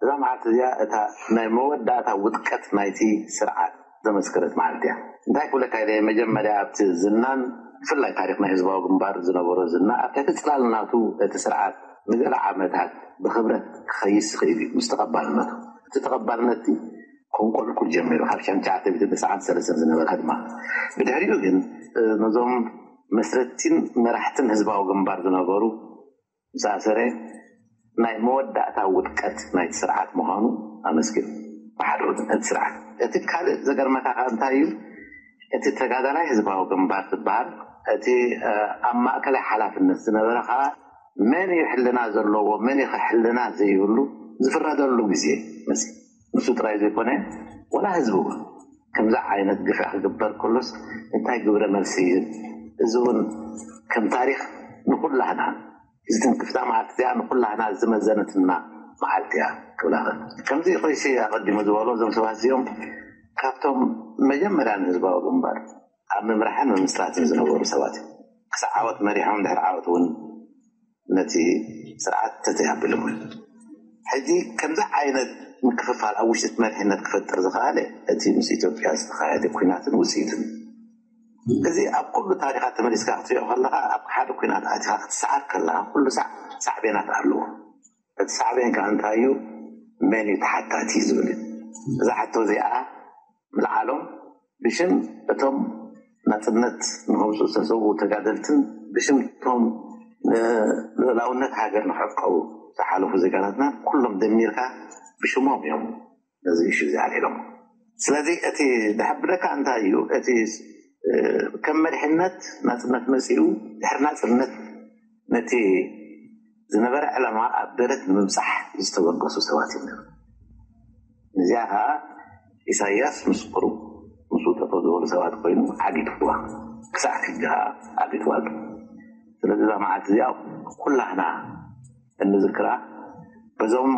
እዛ መዓልቲ እዚኣ እታ ናይ መወዳእታ ውድቀት ናይቲ ስርዓት ዘመስከረት መዓልቲ እያ። እንታይ ክብለካ ኢለ መጀመርያ ኣብቲ ዝናን ብፍላይ ታሪክ ናይ ህዝባዊ ግንባር ዝነበሮ ዝና ኣብ ትሕቲ ፅላል ናቱ እቲ ስርዓት ንገለ ዓመታት ብክብረት ክኸይስ ይኽእል እዩ ምስ ተቐባልነቱ። እቲ ተቐባልነት ክንቆልቁል ጀሚሩ ካብ ሸም ትሽዓተ ሚእትን ተስዓን ሰለስተን ዝነበረ ድማ ብድሕሪኡ ግን ነዞም መስረትቲን መራሕትን ህዝባዊ ግንባር ዝነበሩ ምስ ኣሰረ ናይ መወዳእታ ውድቀት ናይቲ ስርዓት ምዃኑ ኣመስኪሩ። ብሓድሩ እቲ ስርዓት እቲ ካልእ ዘገርመካ ከ እንታይ እዩ? እቲ ተጋዳላይ ህዝባዊ ግንባር ዝበሃል እቲ ኣብ ማእከላይ ሓላፍነት ዝነበረ ከዓ መን እዩ ሕልና ዘለዎ መን እዩ ሕልና ዘይብሉ ዝፍረደሉ ግዜ መፅእ። ንሱ ጥራይ ዘይኮነ ወላ ህዝቢ እውን ከምዚ ዓይነት ግፍዒ ክግበር ከሎስ እንታይ ግብረ መልሲ ይህብ? እዚ እውን ከም ታሪክ ንኩላህና ዝትንክፍታ መዓልቲ እዚኣ ንኩላህና ዝመዘነትና መዓልቲ እያ ክብላ። ከምዚ ኮይሲ ኣቀዲሙ ዝበሎ እዞም ሰባት እዚኦም ካብቶም መጀመርያ ንህዝባዊ ግንባር ኣብ ምምራሕን ምምስራትን ዝነበሩ ሰባት እዮም። ክሳዕ ዓወት መሪሖም ድሕሪ ዓወት እውን ነቲ ስርዓት ተተይ ኣቢሎም ሕጂ ከምዚ ዓይነት ምክፍፋል ኣብ ውሽጢ መሪሕነት ክፈጥር ዝኸኣለ እቲ ምስ ኢትዮጵያ ዝተኻየደ ኩናትን ውፅኢትን። እዚ ኣብ ኩሉ ታሪኻት ተመሊስካ ክትሪኦ ከለካ ኣብ ሓደ ኩናት ኣቲኻ ክትሰዓር ከለካ ኩሉ ሳዕ ሳዕቤናት ኣለዎ። እቲ ሳዕቤን ከዓ እንታይ እዩ? መን እዩ ተሓታቲ ዝብል እዩ። እዛ ሕቶ እዚኣ ምልዓሎም ብሽም እቶም ናፅነት ንኸምፅኡ ዝተሰውኡ ተጋደልትን ብሽም እቶም ንልኡላውነት ሃገር ንክዕቀቡ ዝሓለፉ ዜጋታትና ኩሎም ደሚርካ ብሽሞም እዮም ነዚ እሹ እዚ ኣልዒሎም። ስለዚ እቲ ድሕብረካ እንታይ እዩ? እቲ ከም መድሕነት ናፅነት መፂኡ ድሕሪ ናፅነት ነቲ ዝነበረ ዕላማ ኣብ ደረት ንምብፃሕ ዝተበገሱ ሰባት እዮም ነሩ። እዚኣ ከዓ ኢሳያስ ምስ ቁሩብ ምስኡ ጠጠው ዝበሉ ሰባት ኮይኑ ዓጊትዋ ክሳዕ ሕጂ ከዓ ዓጊትዋ ኣሎ። ስለዚ እዛ መዓልቲ እዚኣ ኩላህና እንዝክራ በዞም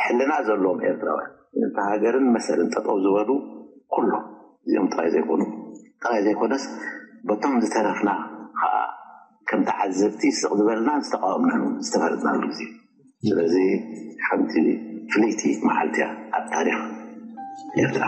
ሕልና ዘለዎም ኤርትራውያን እታ ሃገርን መሰልን ጠጠው ዝበሉ ኩሎም እዚኦም ጥራይ ዘይኮኑ ጥራይ ዘይኮነስ በቶም ዝተረፍና ከዓ ከም ተዓዘብቲ ስቕ ዝበልናን ዝተቃወምናን ዝተፈለጥናሉ ግዜ። ስለዚ ሓንቲ ፍልይቲ መዓልቲ እያ ኣብ ታሪክ ኤርትራ።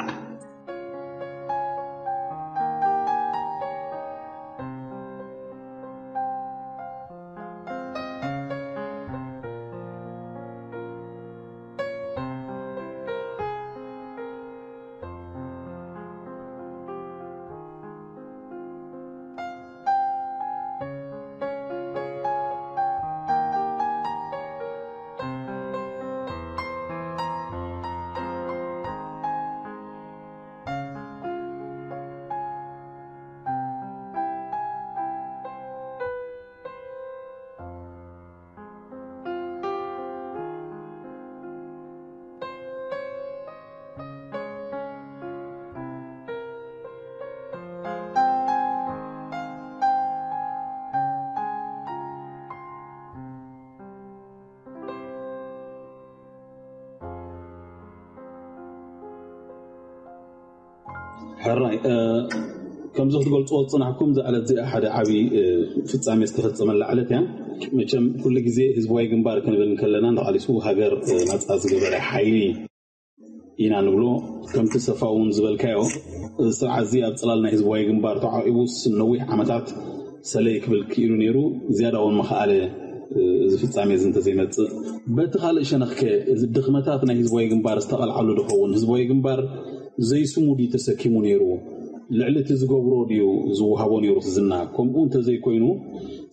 ሕራይ ከምዚ ክትገልፅዎ ዝፅናሕኩም፣ እዛ ዕለት እዚኣ ሓደ ዓብዪ ፍፃሜ ዝተፈፀመላ ዕለት እያ። መቸም ኩሉ ግዜ ህዝባዊ ግንባር ክንብል እንከለና፣ ንቓሊሱ ሃገር ናፃ ዝገበረ ሓይሊ ኢና ንብሎ። ከምቲ ሰፋ እውን ዝበልካዮ፣ እዚ ስርዓት እዚ ኣብ ፅላል ናይ ህዝባዊ ግንባር ተዓቂቡስ ነዊሕ ዓመታት ሰለይ ክብል ክኢሉ ነይሩ። ዝያዳ እውን መኸኣለ፣ እዚ ፍፃሜ እዚ እንተዘይመፅእ። በቲ ካልእ ሸነኽከ፣ እዚ ድኽመታት ናይ ህዝባዊ ግንባር ዝተቐልዓሉ ድኸውን? ህዝባዊ ግንባር ዘይስሙ ድዩ ተሰኪሙ ነይሩ? ልዕሊ እቲ ዝገብሮ ድዩ ዝወሃቦ ነይሩ ዝና? ከምኡ እንተዘይኮይኑ፣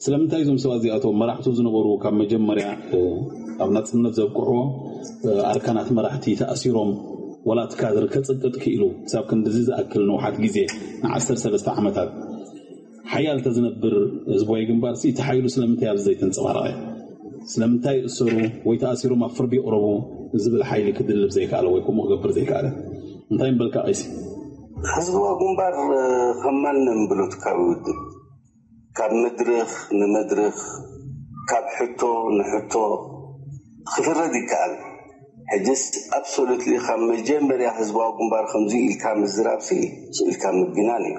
ስለምንታይ እዞም ሰባት እዚኣቶም መራሕቱ ዝነበሩ ካብ መጀመርያ ኣብ ናፅነት ዘብቅዕዎ ኣርካናት መራሕቲ ተኣሲሮም፣ ዋላ እቲ ካድር ከፅቅጥ ክኢሉ ክሳብ ክንድዚ ዝኣክል ንውሓት ግዜ፣ ንዓሰርተ ሰለስተ ዓመታት ሓያል እንተዝነብር ህዝባዊ ግንባር ሲ እቲ ሓይሉ ስለምንታይ ኣብዚ ዘይተንፀባረቐ? ስለምንታይ እሰሩ ወይ ተኣሲሮም ኣብ ፍርዲ ይቕረቡ ዝብል ሓይሊ ክድልብ ዘይከኣለ ወይ ከምኡ ክገብር ዘይከኣለ? እንታይ ምበልካ ቀይሲ? ህዝባዊ ግንባር ከም ማንም ብሎትካዊ ውድብ ካብ መድረኽ ንመድረኽ፣ ካብ ሕቶ ንሕቶ ክፍረድ ይከኣል። ሕጅስ ኣብሶሉትሊ ካብ መጀመርያ ህዝባዊ ግንባር ከምዚ ኢልካ ምዝራብ ስኢል ኢልካ ምግናን እዩ።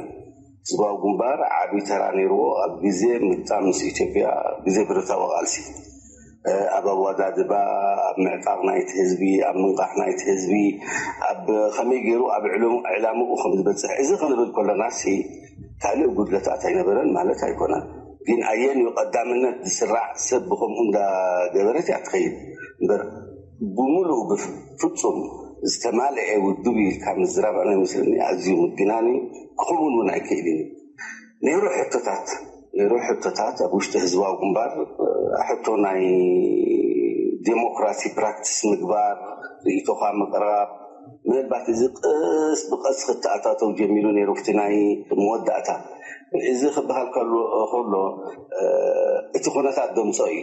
ህዝባዊ ግንባር ዓቢ ተራ ነይርዎ ኣብ ግዜ ምጣም ምስ ኢትዮጵያ፣ ግዜ ብረታዊ ቃልሲ፣ ኣብ ኣወዳድባ፣ ኣብ ምዕጣቕ ናይቲ ህዝቢ፣ ኣብ ምንቃሕ ናይቲ ህዝቢ፣ ኣብ ከመይ ገይሩ ኣብ ዕላምኡ ከም ዝበፅሕ። እዚ ክንብል ከለና ሲ ካልእ ጉድለታት ኣይነበረን ማለት ኣይኮነን። ግን ኣየን እዩ ቀዳምነት ዝስራዕ ሰብ ብከምኡ እንዳገበረት እያ ትኸይድ እምበር፣ ብምሉኡ ብፍፁም ዝተማልአ ውድብ ኢልካ ምዝራብ ኣነ መስለኒ ኣዝዩ ምግናን እዩ። ክኸውን እውን ኣይክእልን እዩ። ነይሩ ሕቶታት፣ ነይሩ ሕቶታት ኣብ ውሽጢ ህዝባዊ ግንባር፣ ሕቶ ናይ ዴሞክራሲ ፕራክቲስ ምግባር፣ ርእይቶኻ ምቕራብ፣ ምናልባት እዚ ቀስ ብቐስ ክተኣታተው ጀሚሩ ነይሩ። ኣብቲ ናይ መወዳእታ እዚ ክበሃል ከሎ፣ ከሎ እቲ ኩነታት ደምጾ እዩ።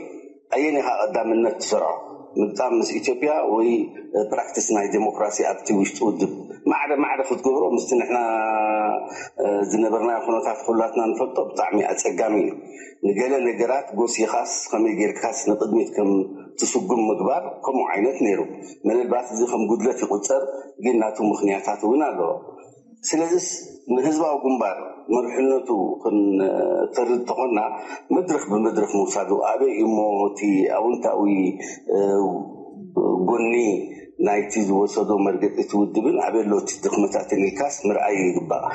ኣየን ኢኻ ቀዳምነት ትሰርዖ? ምግጣም ምስ ኢትዮጵያ ወይ ፕራክቲስ ናይ ዴሞክራሲ ኣብቲ ውሽጢ ውድብ ማዕረ ማዕረ ክትገብሮ ምስቲ ንሕና ዝነበርናዮ ኩነታት ኩላትና ንፈልጦ ብጣዕሚ ኣጸጋሚ እዩ። ንገለ ነገራት ጎሲኻስ ከመይ ጌርካስ ንቕድሚት ከም ትስጉም ምግባር ከምኡ ዓይነት ነይሩ። ምናልባት እዚ ከም ጉድለት ይቑጸር፣ ግን ናቱ ምኽንያታት እውን ኣለዎ። ስለዚስ ንህዝባዊ ግንባር መርሕነቱ ክንተርድ ተኾንና፣ መድረኽ ብመድረኽ ምውሳዱ ኣበይ እሞ እቲ ኣውንታዊ ጎኒ ናይቲ ዝወሰዶ መርገፂ እቲ ውድብን ኣበይ ኣሎ እቲ ድኽመታትን ኢልካስ ምርኣይ ይግባእ።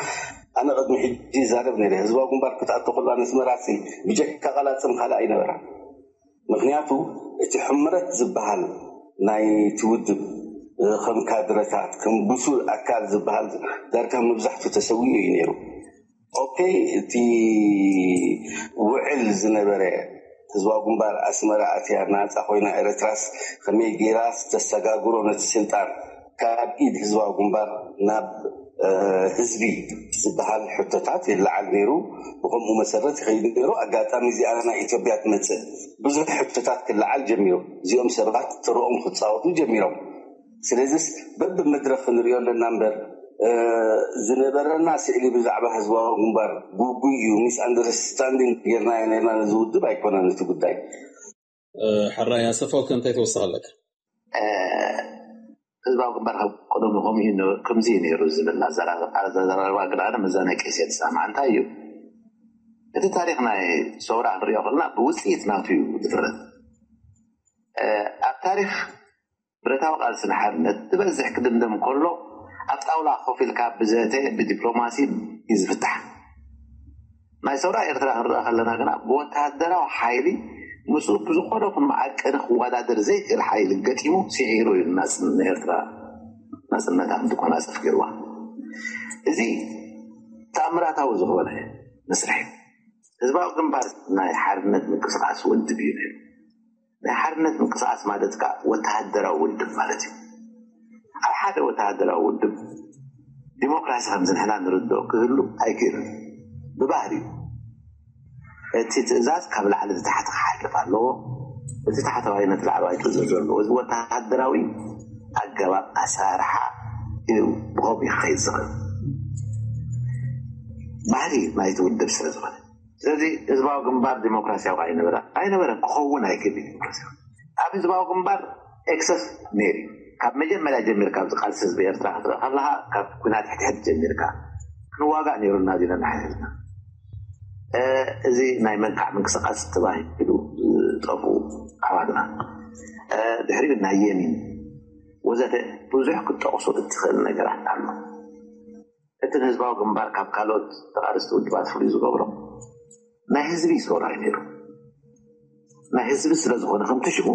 ኣነ ቅድሚ ሕጂ ይዛረብ ነይረ፣ ህዝባዊ ግንባር ክትኣቶ ከሎ ኣነስመራሲ ብጀካ ቃላፅም ካልእ ኣይነበራን። ምኽንያቱ እቲ ሕምረት ዝበሃል ናይቲ ውድብ ከም ካድረታት ከም ብሱል ኣካል ዝበሃል ዳርጋ መብዛሕቱ ተሰዊኡ እዩ ነይሩ። ኦኬ፣ እቲ ውዕል ዝነበረ ህዝባዊ ግንባር ኣስመራ ኣትያ ናፃ ኮይና ኤረትራስ ከመይ ገይራ ተሰጋግሮ ነቲ ስልጣን ካብ ኢድ ህዝባዊ ግንባር ናብ ህዝቢ ዝበሃል ሕቶታት ይለዓል ነይሩ። ብከምኡ መሰረት ይኸይድ ነይሩ። ኣጋጣሚ እዚኣ ናይ ኢትዮጵያ ትመፅእ ብዙሕ ሕቶታት ክለዓል ጀሚሩ። እዚኦም ሰባት ተረኦም ክፃወቱ ጀሚሮም። ስለዚስ በብመድረኽ ክንሪኦ ኣለና እምበር ዝነበረና ስእሊ ብዛዕባ ህዝባዊ ግንባር ጉጉይ እዩ፣ ሚስ ኣንደርስታንዲንግ ጌርናዮ ነርና ነዚ ውድብ ኣይኮነን እቲ ጉዳይ። ሕራይ ኣሰፋው ከ እንታይ ተወስኽ ኣለካ? ህዝባዊ ግንባር ካብ ቀደሙ ከምኡ እዩ ነ- ከምዚ እዩ ነይሩ ዝብል ኣዘራርባ ኣዘራርባ ግን ኣነ መዛነ ቀይስ እየ ዝሰማዕ። እንታይ እዩ እቲ ታሪኽ ናይ ሰውራ ክንሪኦ ከለና ብውፅኢት ናቱ እዩ ዝፍረድ። ኣብ ታሪኽ ብረታዊ ቃልሲ ንሓርነት ዝበዝሕ ክድምደም ከሎ ኣብ ጣውላ ኮፍ ኢልካ ብዘተ ብዲፕሎማሲ እዩ ዝፍታሕ። ናይ ሰውራ ኤርትራ ክንረኣ ከለና ግና ብወተሃደራዊ ሓይሊ ምስኡ ብዝኾነ ኩን መዓቀኒ ክወዳደር ዘይክእል ሓይሊ ገጢሙ ስዒሩ እዩ ናጽ- ንኤርትራ ናጽነታ ክትጎናጸፍ ገይርዋ። እዚ ተኣምራታዊ ዝኾነ መስርሕ እዩ። ህዝባዊ ግንባር ናይ ሓርነት ምንቅስቃስ ውድብ እዩ ነይሩ። ናይ ሓርነት ምንቅስቃስ ማለት ከዓ ወተሃደራዊ ውድብ ማለት እዩ። ኣብ ሓደ ወተሃደራዊ ውድብ ዲሞክራሲ ከምዚ ንሕና ንርድኦ ክህሉ ኣይክእልን ብባህሪኡ። እቲ ትእዛዝ ካብ ላዕሊ ንታሕቲ ክሓልፍ ኣለዎ። እቲ ታሕተዋይ ነቲ ላዕለዋይ ክእዘዝ ኣለዎ። እዚ ወተሃደራዊ ኣገባብ ኣሰራርሓ እዩ ብኸምኡ ክኸይድ ዝኽእል ባህሪ ናይቲ ውድብ ስለ ዝኾነ። ስለዚ ህዝባዊ ግንባር ዲሞክራሲያዊ ኣይነበረ ኣይነበረን ክኸውን ኣይክእል ዲሞክራሲያዊ ኣብ ህዝባዊ ግንባር ኤክሰስ ነይሩ ካብ መጀመርያ ጀሚርካ ኣብዚ ቃልሲ ህዝቢ ኤርትራ ክትርኢ ከለካ ካብ ኩናት ሕድሕድ ጀሚርካ ክንዋጋእ ነይሩና ዲና ንሓይልና። እዚ ናይ መንካዕ ምንቅስቃስ ተባሂሉ ዝጠፍኡ ኣባልና፣ ድሕሪኡ ናይ የሚን ወዘተ ብዙሕ ክትጠቕሶ እትኽእል ነገራት ኣሎ። እቲ ንህዝባዊ ግንባር ካብ ካልኦት ተቃለስቲ ውድባት ፍሉይ ዝገብሮ ናይ ህዝቢ ሰውራ እዩ ነይሩ። ናይ ህዝቢ ስለዝኾነ ከምቲ ሽሙ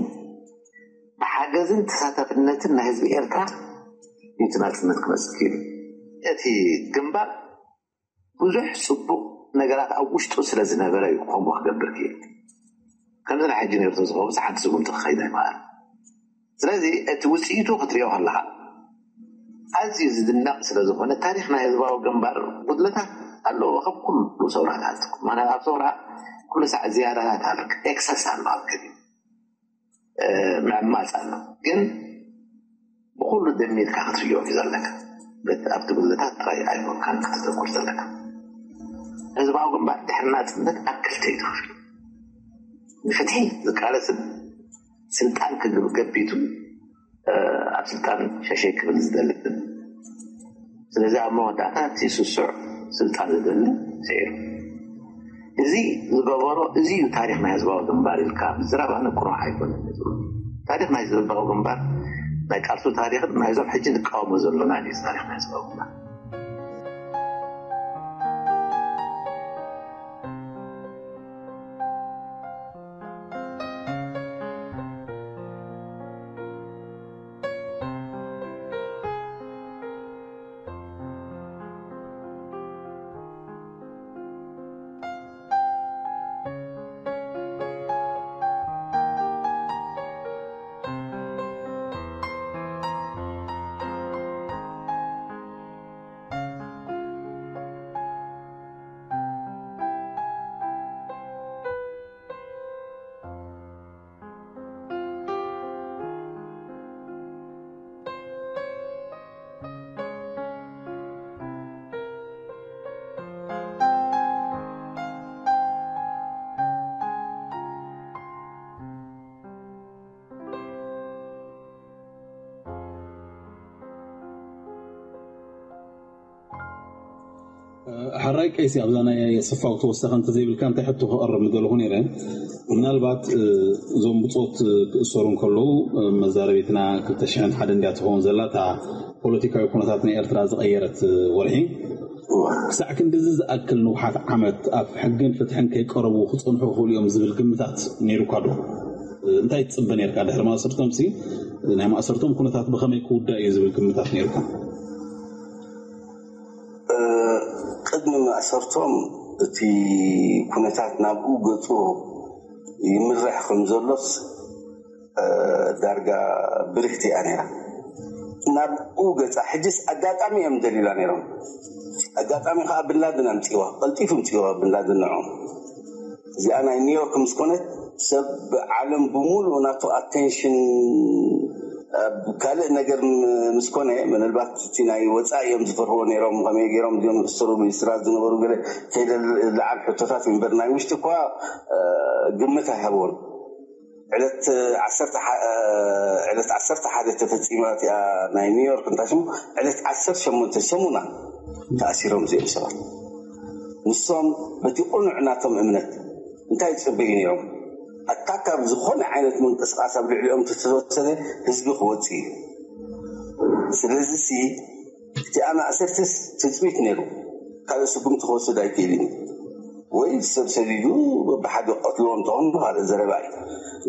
ብሓገዝን ተሳታፍነትን ናይ ህዝቢ ኤርትራ እዩ እቲ ናጽነት ክመጽእ ክኢሉ። እቲ ግንባር ብዙሕ ጽቡቕ ነገራት ኣብ ውሽጡ ስለ ዝነበረ እዩ ከምኡ ክገብር ክኢሉ። ከምዚ ናይ ሕጂ ነርቶ ዝኸውን ሓንቲ ስጉምቲ ክኸይድ ኣይመሃል። ስለዚ እቲ ውፅኢቱ ክትሪኦ ከለኻ ኣዝዩ ዝድነቕ ስለ ዝኾነ ታሪኽ ናይ ህዝባዊ ግንባር ጉድለታት ኣለዎ ካብ ኩሉ ሰውራታት። ምክንያቱ ኣብ ሰውራ ኩሉ ሳዕ ዝያዳታት ኣሎ፣ ኤክሰስ ኣሎ፣ ኣብ ገቢ ምዕማፅ ኣሎ። ግን ብኩሉ ደሚርካ ክትሪኦ እዩ ዘለካ። ኣብቲ ጉድለታት ጥራይ ኣይኮንካን ከተተኩር ዘለካ። ህዝባዊ ግንባር ድሕሪ ናፅነት ኣብ ክልተ እዩ ተኸፊሉ። ንፍትሒ ዝቃለስን ስልጣን ክግብ ገቢቱ ኣብ ስልጣን ሸሸይ ክብል ዝደልን። ስለዚ ኣብ መወዳእታ እቲ ስሱዕ ስልጣን ዝደልን ስዒሩ። እዚ ዝገበሮ እዚ እዩ ታሪኽ ናይ ህዝባዊ ግንባር ኢልካ ምዝራብ ኣነ ቅኑዕ ኣይኮነን። ታሪኽ ናይ ህዝባዊ ግንባር ናይ ቃልሱ ታሪኽን ናይዞም ሕጂ ንቃወሞ ዘሎና እዩ ታሪኽ ናይ ህዝባዊ ግንባር። ሕራይ ቀይሲ ኣብዛ ናይ ስፋው ተወሳኺ እንተዘይብልካ እንታይ ሕቶ ክቐርብ ምደለኹ ነይረ። ምናልባት እዞም ብፆት ክእሰሩ እንከለዉ መዛረቤትና ክልተ ሽሕን ሓደ እንድያ ትኸውን ዘላ እታ ፖለቲካዊ ኩነታት ናይ ኤርትራ ዝቐየረት ወርሒ። ክሳዕ ክንድዚ ዝኣክል ንውሓት ዓመት ኣብ ሕግን ፍትሕን ከይቀረቡ ክፀንሑ ይኽእሉ እዮም ዝብል ግምታት ነይሩካ ዶ? እንታይ ትፅበ ነይርካ ድሕሪ ማእሰርቶም ሲ ናይ ማእሰርቶም ኩነታት ብኸመይ ክውዳእ እዩ ዝብል ግምታት ነይርካ? ቅድሚ ማእሰርቶም እቲ ኩነታት ናብኡ ገፁ ይምራሕ ከም ዘሎስ ዳርጋ ብርህቲ እያ ነይራ። ናብኡ ገፃ ሕጅስ ኣጋጣሚ እዮም ደሊላ ነይሮም። ኣጋጣሚ ከዓ ብንላድን ኣምፅዋ፣ ቀልጢፉ ምፅዋ ብንላድን ንዖም። እዚኣ ናይ ኒውዮርክ ምስ ኮነት ሰብ ዓለም ብሙሉእ ናቱ ኣቴንሽን ኣብ ካልእ ነገር ምስ ኮነ ምናልባት እቲ ናይ ወፃኢ እዮም ዝፈርህዎ ነይሮም። ከመይ ገይሮም እዚኦም ዝእሰሩ ብእስራት ዝነበሩ ገለ ከይደ ልዓል ሕቶታት እምበር ናይ ውሽጢ እኳ ግምት ኣይሃብዎን። ዕለት ዓሰርተ ዕለት ዓሰርተ ሓደ ተፈፂማ እቲኣ ናይ ኒውዮርክ እንታይ ሽሙ ዕለት ዓሰርተ ሸሞንተ ሰሙና ተኣሲሮም እዚኦም ሰባት። ንሶም በቲ ቁኑዕ ናቶም እምነት እንታይ ይፅበዩ ነይሮም? ኣታ ካብ ዝኾነ ዓይነት ምንቅስቃስ ኣብ ልዕሊኦም ተተወሰደ ህዝቢ ክወፅእ እዩ። ስለዚ ሲ እቲ ኣማእሰርትስ ትፅቢት ነይሩ። ካልእ ስጉምቲ ክወስድ ኣይክእልን እዩ። ወይ ሰብ ሰዲዱ ብሓደ ቀትልዎ እንተኾኑ ካልእ ዘረባ እዩ።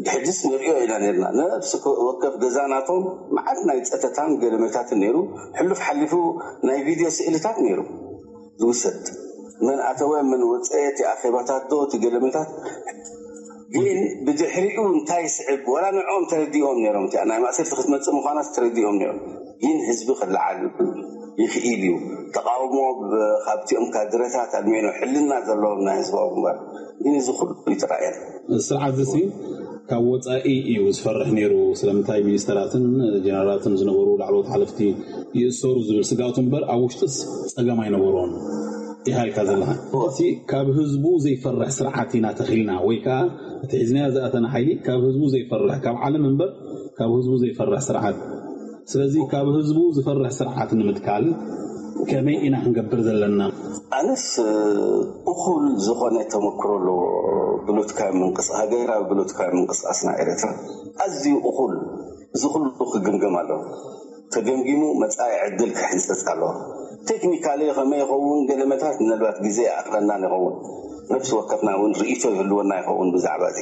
ብሕጅስ ንሪኦ ኢና ነርና ነብሲ ወከፍ ገዛ ናቶም መዓት ናይ ፀተታን ገለመታትን ነይሩ። ሕሉፍ ሓሊፉ ናይ ቪድዮ ስእልታት ነይሩ ዝውሰድ መን ኣተወ መን ወፀ እቲ ኣኼባታት ዶ እቲ ገለመታት ግን ብድሕሪኡ እንታይ ይስዕብ ወላ ንዕኦም ተረዲኦም ነይሮም እቲኣ ናይ ማእሰርቲ ክትመፅእ ምዃናት ተረዲኦም ነይሮም። ግን ህዝቢ ክለዓል ይኽእል እዩ። ተቃውሞ ካብቲኦም ካድረታት ኣልሜኖ ሕልና ዘለዎም ናይ ህዝባዊ ግንባር ግን እዚ ኩሉ ይተራእየን። ስርዓት እዚ ካብ ወፃኢ እዩ ዝፈርሕ ነይሩ። ስለምንታይ ሚኒስተራትን ጀነራላትን ዝነበሩ ላዕለዎት ሓለፍቲ ይእሰሩ ዝብል ስጋቱ እምበር ኣብ ውሽጥስ ፀገም ኣይነበሮን ኢኻ ኢልካ ዘለኻ። እቲ ካብ ህዝቡ ዘይፈርሕ ስርዓት ኢና ተኺልና ወይ ከዓ እቲ ሒዝናዮ ዝኣተና ሓይሊ ካብ ህዝቡ ዘይፈርሕ ካብ ዓለም እምበር ካብ ህዝቡ ዘይፈርሕ ስርዓት። ስለዚ ካብ ህዝቡ ዝፈርሕ ስርዓት ንምትካል ከመይ ኢና ክንገብር ዘለና? ኣነስ እኹል ዝኾነ ተመክሮ ኣለዎ። ብሎትካዊ ምንቅስ ሃገራዊ ብሎትካዊ ምንቅስቃስና ኤረትራ ኣዝዩ እኹል፣ እዚ ኩሉ ክግምገም ኣለዎ። ተገምጊሙ መጻኢ ዕድል ክሕንጸጽ ኣለዎ። ቴክኒካሊ ከመይ ይኸውን ገለመታት ምናልባት ግዜ ይኣኽለናን ይኸውን። ነፍሲ ወከፍና እውን ርእይቶ ይህልወና ይኸውን ብዛዕባ እዚ።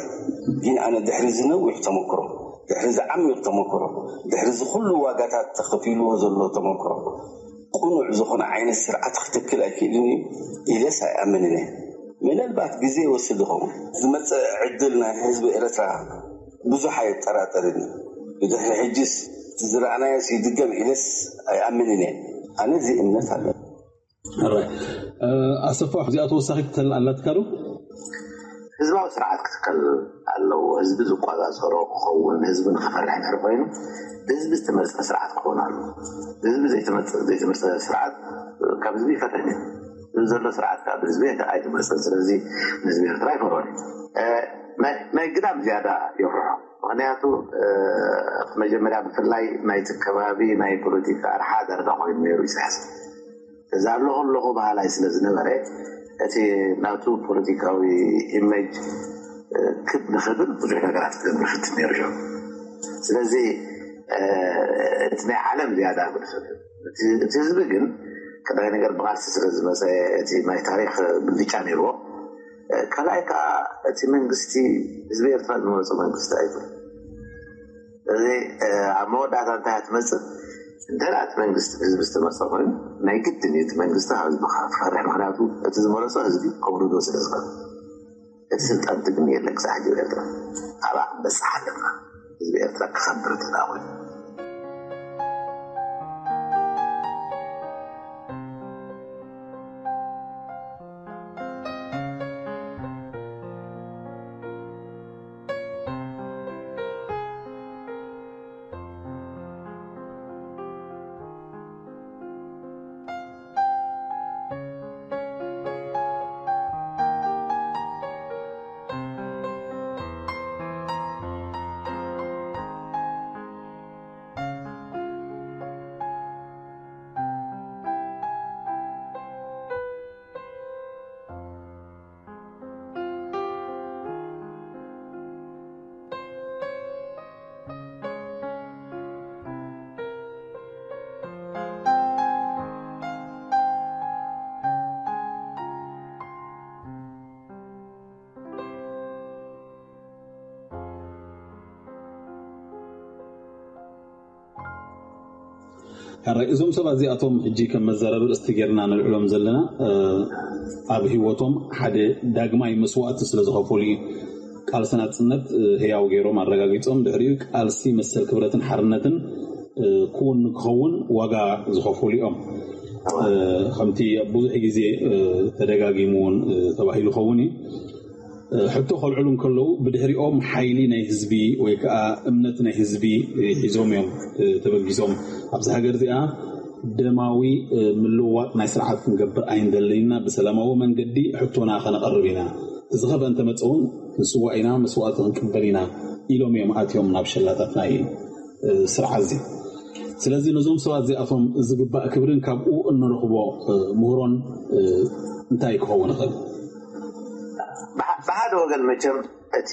ግን ኣነ ድሕሪ እዚ ነዊሕ ተመክሮ፣ ድሕሪ እዚ ዓሚቕ ተመክሮ፣ ድሕሪ እዚ ኩሉ ዋጋታት ተኸፊልዎ ዘሎ ተመክሮ ቅኑዕ ዝኾነ ዓይነት ስርዓት ክትክል ኣይክእልን እዩ ኢለስ ኣይኣምንን እየ። ምናልባት ግዜ ይወስድ ይኸውን። ዝመጽእ ዕድል ናይ ህዝቢ ኤረትራ ብዙሕ ኣየጠራጥርን እዩ። ብድሕሪ ሕጅስ ዝረኣናዮስ ይድገም ኢለስ ኣይኣምንን እየ። ኣነ እዚ እምነት ኣሎ። ኣሰፋ፣ እዚኣ ተወሳኺት ኣላትካ ዶ? ህዝባዊ ስርዓት ክትከል ኣለዎ። ህዝቢ ዝቆጻጸሮ ክኸውን፣ ህዝቢ ንክፈርሕ ድሕሪ ኮይኑ ብህዝቢ ዝተመርፀ ስርዓት ክኸውን ኣለዎ። ብህዝቢ ዘይተመርፀ ስርዓት ካብ ህዝቢ ይፈርሕ እዩ። እዚ ዘሎ ስርዓት ከዓ ብህዝቢ ኣይተመርፀን። ስለዚ ንህዝቢ ኤርትራ ይፈርሆን እዩ። ናይ ግዳም ዝያዳ የፍርሖ። ምክንያቱ መጀመርያ ብፍላይ ናይቲ ከባቢ ናይ ፖለቲካ ኣርሓ ዳርጋ ኮይኑ ነይሩ ኢሳያስ። እዛ ኣለኹ ኣለኹ በሃላይ ስለ ዝነበረ እቲ ናቱ ፖለቲካዊ ኢሜጅ ክብ ንክብል ብዙሕ ነገራት ክገብር ፍትን ነይሩ እዮም። ስለዚ እቲ ናይ ዓለም ዝያዳ ግድፈት እቲ ህዝቢ ግን ቀዳይ ነገር ብቃልሲ ስለ ዝመፀ እቲ ናይ ታሪክ ብልጫ ነይርዎ። ካልኣይ ከዓ እቲ መንግስቲ ህዝቢ ኤርትራ ዝመረፆ መንግስቲ ኣይኮን። እዚ ኣብ መወዳእታ እንታይ ትመፅእ እንተ እቲ መንግስቲ ህዝቢ ዝተመርፀ ኮይኑ ናይ ግድን እዩ እቲ መንግስቲ ካብ ህዝቢ ክፈርሕ። ምክንያቱ እቲ ዝመረፆ ህዝቢ ከውርዶ ስለ ዝኽእል እቲ ስልጣን ትግን የለን። ክሳዕ ሕጂ ኤርትራ ኣብኣ ክንበፅሕ ኣለና። ህዝቢ ኤርትራ ክኸብር ተዳወል ሕራይ እዞም ሰባት እዚኣቶም ሕጂ ከም መዛረቢ ርእስቲ ጌርና ንልዕሎም ዘለና ኣብ ህይወቶም ሓደ ዳግማይ መስዋእቲ ስለ ዝኸፈሉ እዩ። ቃልሲ ናጽነት ህያው ገይሮም ኣረጋጊጾም ድሕሪኡ ቃልሲ መሰል ክብረትን ሓርነትን ክውን ንክኸውን ዋጋ ዝኸፈሉ እዮም። ከምቲ ብዙሕ ግዜ ተደጋጊሙ እውን ተባሂሉ ኸውን እዩ። ሕቶ ከልዕሉ እንከለዉ ብድሕሪኦም ሓይሊ ናይ ህዝቢ ወይ ከዓ እምነት ናይ ህዝቢ ሒዞም እዮም ተበጊሶም። ኣብዚ ሃገር እዚኣ ደማዊ ምልውዋጥ ናይ ስርዓት ክንገብር ኣይንደልን ኢና፣ ብሰላማዊ መንገዲ ሕቶና ከነቐርብ ኢና፣ ዝኸፍአ እንተመፀ እውን ክንስዋእ ኢና፣ መስዋእቲ ክንቅበል ኢና ኢሎም እዮም ኣትዮም ናብ ሸላጣት ናይ ስርዓት እዚ። ስለዚ ነዞም ሰባት እዚኣቶም ዝግባእ ክብርን ካብኡ እንረኽቦ ምህሮን እንታይ ክኸውን ይኽእል? ብሓደ ወገን መቸም እቲ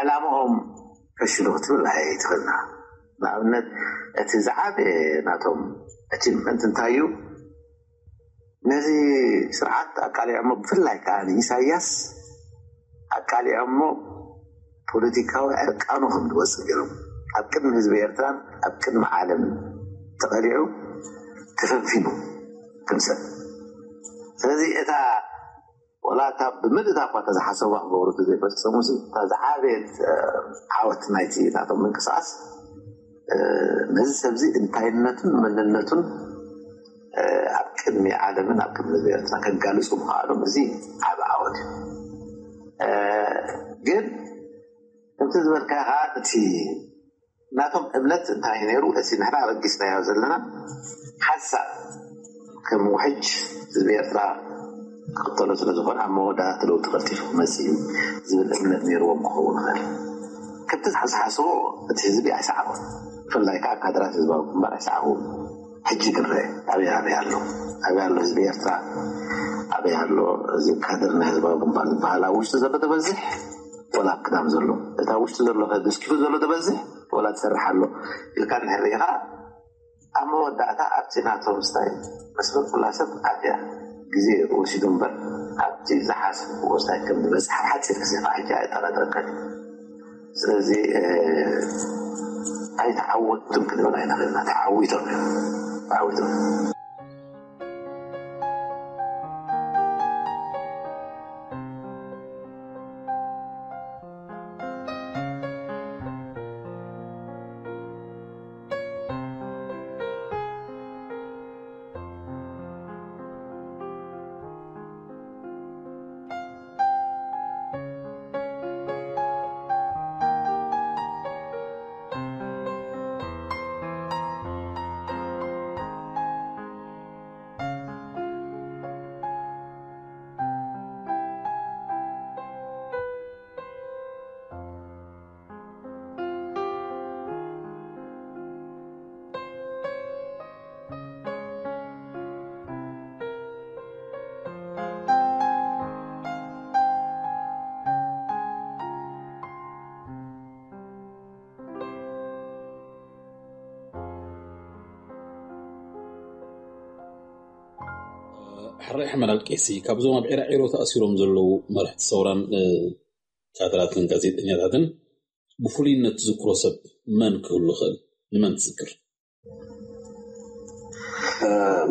ዕላምኦም ፈሽሉ ክትብል ኣይትኽእልና። ንኣብነት እቲ ዝዓበየ ናቶም ኣቺቭመንት እንታይ እዩ? ነዚ ስርዓት ኣቃሊዖሞ፣ ብፍላይ ከዓ ንኢሳያስ ኣቃሊዖሞ ፖለቲካዊ ዕርቃኑ ከም ዝወፅእ ገይሮም ኣብ ቅድሚ ህዝቢ ኤርትራን ኣብ ቅድሚ ዓለምን ተቐሊዑ ተፈንፊኑ ክምሰል። ስለዚ እታ ወላ እታ ብምልእታ እኳ እታ ዝሓሰብዋ ክገብሩ ዘይፈፀሙ እታ ዝዓበየት ዓወት ናይቲ ናቶም ምንቅስቃስ ነዚ ሰብዚ እንታይነቱን መንነቱን ኣብ ቅድሚ ዓለምን ኣብ ቅድሚ ህዝቢ ኤርትራ ከጋልፁ ምኽኣሎም እዚ ዓብ ዓወት እዩ። ግን ከምቲ ዝበልካ ከዓ እቲ ናቶም እምነት እንታይ ነይሩ? እቲ ንሕና ኣበጊስናዮ ዘለና ሓሳብ ከም ውሕጅ ህዝቢ ኤርትራ ክኽተሎ ስለ ዝኾነ ኣብ መወዳእታ ለውጢ ቀልጢፉ ክመፅእ እዩ ዝብል እምነት ነይርዎም ክኸውን ይኽእል። ከምቲ ዝሓስሓስቦ እቲ ህዝቢ ኣይሰዓቦን። ብፍላይ ከዓ ካድራት ህዝባዊ ግንባር ኣይሰዓብዎም። ሕጂ ክንረአ ኣበይ ኣበይ ኣሎ? ኣበይ ኣሎ ህዝቢ ኤርትራ? ኣበይ ኣሎ እዚ ካድር ናይ ህዝባዊ ግንባር ዝበሃል? ኣብ ውሽጢ ዘሎ ተበዝሕ ወላ ኣብ ክዳም ዘሎ? እቲ ኣብ ውሽጢ ዘሎ ከ ደስኪፉ ዘሎ ተበዝሕ ወላ ትሰርሕ ኣሎ ኢልካ እንድሕር ርኢኻ፣ ኣብ መወዳእታ ኣብቲ ናቶም ስታይል መስመር ኩላ ሰብ ኣትያ ግዜ ወሲዱ እምበር፣ ኣብቲ ዝሓሰብዎ ስታይል ከም ዝበጽሕ ኣብ ሓጺር ግዜ ከዓ ሕጂ ኣየጠራጥረካን እዩ። ስለዚ ኣይተዓወቱን ክንብል ኣይንኽእልና። ተዓዊቶም እዮም። ተዓዊቶም። ሕራይ ሕመናል ቄሲ፣ ካብዞም ኣብ ዒራዒሮ ተኣሲሮም ዘለዉ መራሕቲ ሰውራን ካድራትን ጋዜጠኛታትን ብፍሉይነት ትዝክሮ ሰብ መን ክህሉ ይኽእል? ንመን ትዝክር?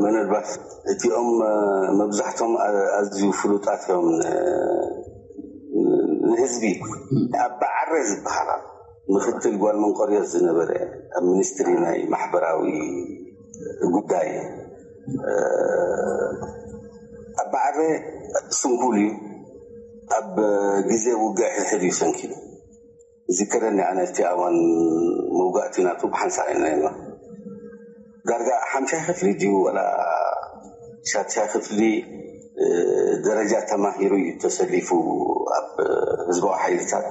ምናልባት እቲኦም መብዛሕቶም ኣዝዩ ፍሉጣት እዮም ንህዝቢ። ኣባ ዓረ ዝበሃል ምክትል ጓል መንቆርዮስ ዝነበረ ኣብ ሚኒስትሪ ናይ ማሕበራዊ ጉዳይ። ኣባ ዓረ ስንኩል እዩ። ኣብ ግዜ ውግእ ሕድሕድ እዩ ሰንኪሉ። ዝከረኒ ኣነ እቲ ኣዋን መውጋእቲ ናቱ ብሓንሳእ ኢና ኢና ዳርጋ ሓምሻይ ክፍሊ ድዩ ወላ ሻድሻይ ክፍሊ ደረጃ ተማሂሩ እዩ ተሰሊፉ ኣብ ህዝባዊ ሓይልታት።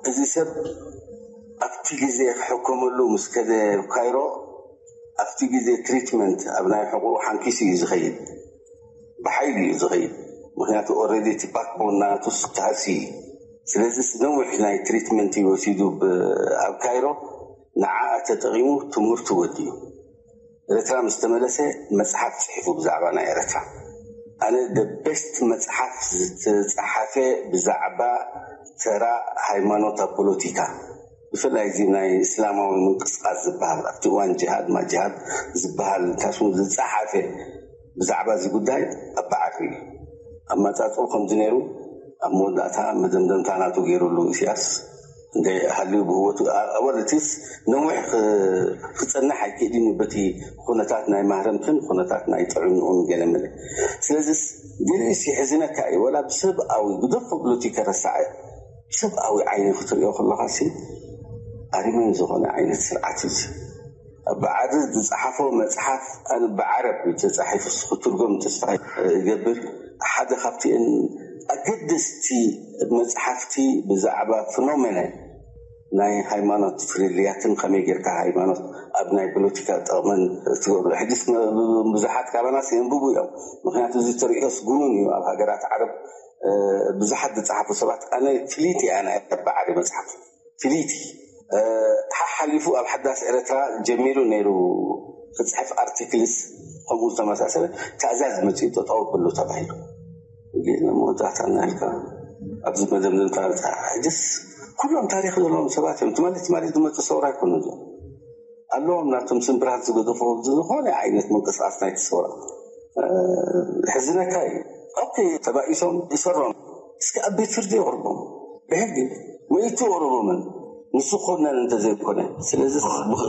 እዚ ሰብ ኣብቲ ግዜ ክሕከመሉ ምስ ከደ ካይሮ ኣብቲ ግዜ ትሪትመንት ኣብ ናይ ሕቑኡ ሓንኪሱ እዩ ዝኸይድ። ብሓይሊ እዩ ዝኸይድ። ምክንያቱ ኦረዲ እቲ ባክቦን ናቱ ስተሃሲ እዩ። ስለዚ ነዊሕ ናይ ትሪትመንት እዩ ወሲዱ ኣብ ካይሮ። ንዓ ተጠቒሙ ትምህርቱ ወዲኡ ኤረትራ ምስ ተመለሰ መጽሓፍ ጽሒፉ ብዛዕባ ናይ ኤረትራ። ኣነ the best መጽሓፍ ዝተጻሓፈ ብዛዕባ ተራ ሃይማኖት ኣብ ፖለቲካ፣ ብፍላይ እዚ ናይ እስላማዊ ምንቅስቃስ ዝበሃል ኣብቲ እዋን ጅሃድ ማጅሃድ ዝበሃል እንታይ ስሙ ዝጸሓፈ ብዛዕባ እዚ ጉዳይ ኣባዓሪ እዩ። ኣመጻጽኡ ከምዚ ነይሩ ኣብ መወዳእታ መደምደምታ ናቱ ገይሩሉ ኢሳያስ እንደ ሃልዩ ብህይወቱ ኣወለቲስ ነዊሕ ክጸንሕ ኣይክእልን እዩ በቲ ኩነታት ናይ ማህረምትን ኩነታት ናይ ጥዕንኡን ገለመለ። ስለዚስ ገሊኡስ ይሕዝነካ እዩ ወላ ብሰብኣዊ ብደፍ ብሉቲ ከረሳዐ ብሰብኣዊ ዓይኒ ክትሪኦ ከለኻ ሲ ኣሪሜን ዝኾነ ዓይነት ስርዓት እዩ። ኣባዓሪ ዝፀሓፎ መፅሓፍ ኣነ ብዓረብ እዩ ተፃሒፉ ክትርጎም ተስፋ ይገብር። ሓደ ካብቲአን ኣገደስቲ መፅሓፍቲ ብዛዕባ ፍኖሜነን ናይ ሃይማኖት ፍልልያትን ከመይ ጌርካ ሃይማኖት ኣብ ናይ ፖለቲካ ጠቕመን ትገብሮ። ሕጅስ ብዙሓት ካባናስ የንብቡ እዮም። ምክንያቱ እዚ ተሪኦስ ጉኑን እዩ ኣብ ሃገራት ዓረብ ብዙሓት ዝፀሓፉ ሰባት። ኣነ ፍልይቲ እያ ናይ ኣባዓሪ መፅሓፍ ፍልይቲ ሓሓሊፉ ኣብ ሓዳስ ኤረትራ ጀሚሩ ነይሩ ክፅሕፍ ኣርቲክልስ ከምኡ ዝተመሳሰለ ትእዛዝ መፅኡ ጠጠው ብሉ ተባሂሉ። ግን መወዳእታ እናልካ ኣብዚ መደምደምታ ሕጅስ ኩሎም ታሪክ ዘለዎም ሰባት እዮም። ትማሊ ትማሊ ዝመፁ ሰውራ ኣይኮኑ እዮም ኣለዎም ናቶም ስምብራት ዝገደፎ ዝኾነ ዓይነት ምንቅስቃስ ናይቲ ሰውራ ሕዝነካ እዩ። ኦኬ ተባኢሶም ይሰሮም እስኪ ኣብ ቤት ፍርዲ የቕርቦም ብሕጊ መይቱ የቕርቦምን ንሱ ኮነን እንተዘይኮነ ስለዚ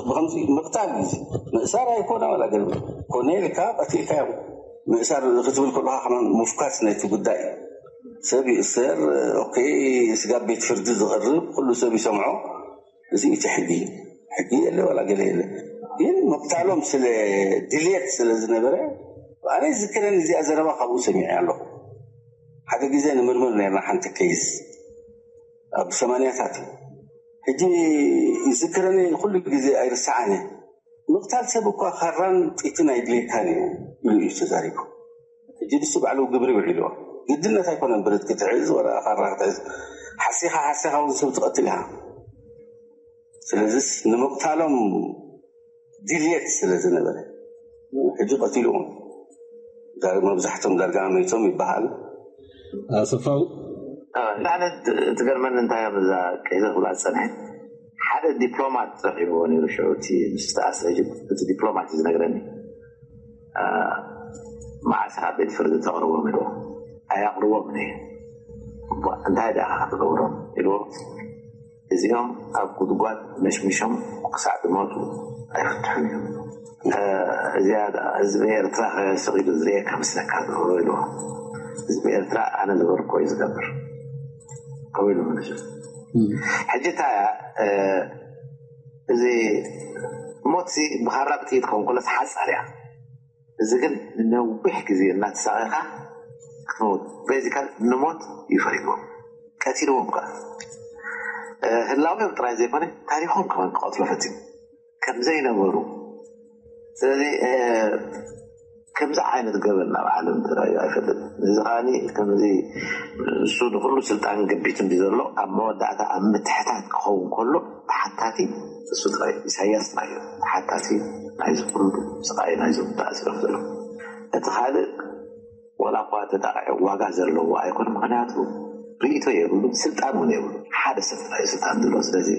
ብከምዚ ምቕታል እዩ ምእሳር ኣይኮነ ዋላ ገለ ኮነ ኢልካ ቀቲልካዮም ምእሳር ክትብል ከለካ ከማን ምፍካስ ናይቲ ጉዳይ እዩ ሰብ ይእሰር ኦኬ ስጋብ ቤት ፍርዲ ዝቐርብ ኩሉ ሰብ ይሰምዖ እዚ እቲ ሕጊ ሕጊ የለ ዋላ ገለ የለ ግን ምቕታሎም ስለ ድልየት ስለ ዝነበረ ኣነ ዝክረን እዚኣ ዘረባ ካብኡ ሰሚዐ ኣለኹ ሓደ ግዜ ንምርምር ነርና ሓንቲ ኬዝ ኣብ ሰማንያታት እዩ ሕጂ ይዝክረኒ ኩሉ ግዜ ኣይርስዓን ምቕታል ሰብ እኳ ካራን ጥይትን ኣይድልየካን እዩ ኢሉ እዩ ተዛሪቡ። ሕጂ ንሱ ባዕሉ ግብሪ ውዒልዎ። ግድነት ኣይኮነን ብረት ክትሕዝ ወላ ካራ ክትሕዝ። ሓሲኻ ሓሲኻ እውን ሰብ ትቐትል ኢኻ። ስለዚስ ንምቕታሎም ድልየት ስለ ዝነበረ ሕጂ ቀቲልዎም። ዳር-፣ መብዛሕቶም ዳርጋ መይቶም ይበሃል። ኣሰፋው ኣነ ትገርመኒ እንታይ እያ እዛ ቄዘ ክብላ ዝፀንሐ ሓደ ዲፕሎማት ረኺብዎ ነይሩ ሽዑ እቲ ምስ ተኣስረ ሕጂ እቲ ዲፕሎማት እዩ ዝነግረኒ። መዓስ ኣብ ቤት ፍርዲ ተቕርቦም ኢልዎ። ኣየቕርቦም እየ። እንታይ ደኣ ክትገብሮም ኢልዎ። እዚኦም ኣብ ጉድጓድ መሽሚሾም ክሳዕ ዝሞቱ ኣይፍትሑን እዮም። እዚኣ ደኣ ህዝቢ ኤርትራ ከ ስቕ ኢሉ ዝርእየካ መስለካ ዶ ኢልዎ። ህዝቢ ኤርትራ ኣነ ዝበልኮ እዩ ዝገብር ከምኡ ኢሉ መለሱ። ሕጂ እንታይ እያ እዚ ሞትሲ ብኻራ ብጥይት ክኸውን ከሎ ሓጻር እያ። እዚ ግን ንነዊሕ ግዜ እናተሳቐኻ ክትመውት ቤዚካል ንሞት እዩ ፈሪድዎም ቀቲልዎም ከ ህላውዮም ጥራይ ዘይኮነ ታሪኾም ከማን ክቐትሎ ፈትዩ ከም ዘይነበሩ ስለዚ ከምዚ ዓይነት ገበን ናብ ዓለም ተራእዩ ኣይፈልጥ እዚ ከዓኒ ከምዚ እሱ ንኩሉ ስልጣን ገቢቱ እንዲ ዘሎ ኣብ መወዳእታ ኣብ ምትሕታት ክኸውን ከሎ ተሓታቲ እሱ ጥራይ ኢሳያስ ጥራይ እዩ ተሓታቲ ናይዚ ኩሉ ስቃይ ናይዞም ተኣሲሮም ዘለዉ እቲ ካልእ ዋላ እኳ ተጣቂዑ ዋጋ ዘለዎ ኣይኮነ ምክንያቱ ርእቶ የብሉ ስልጣን እውን የብሉ ሓደ ሰብ ጥራይ ስልጣን ዘለዎ ስለዚ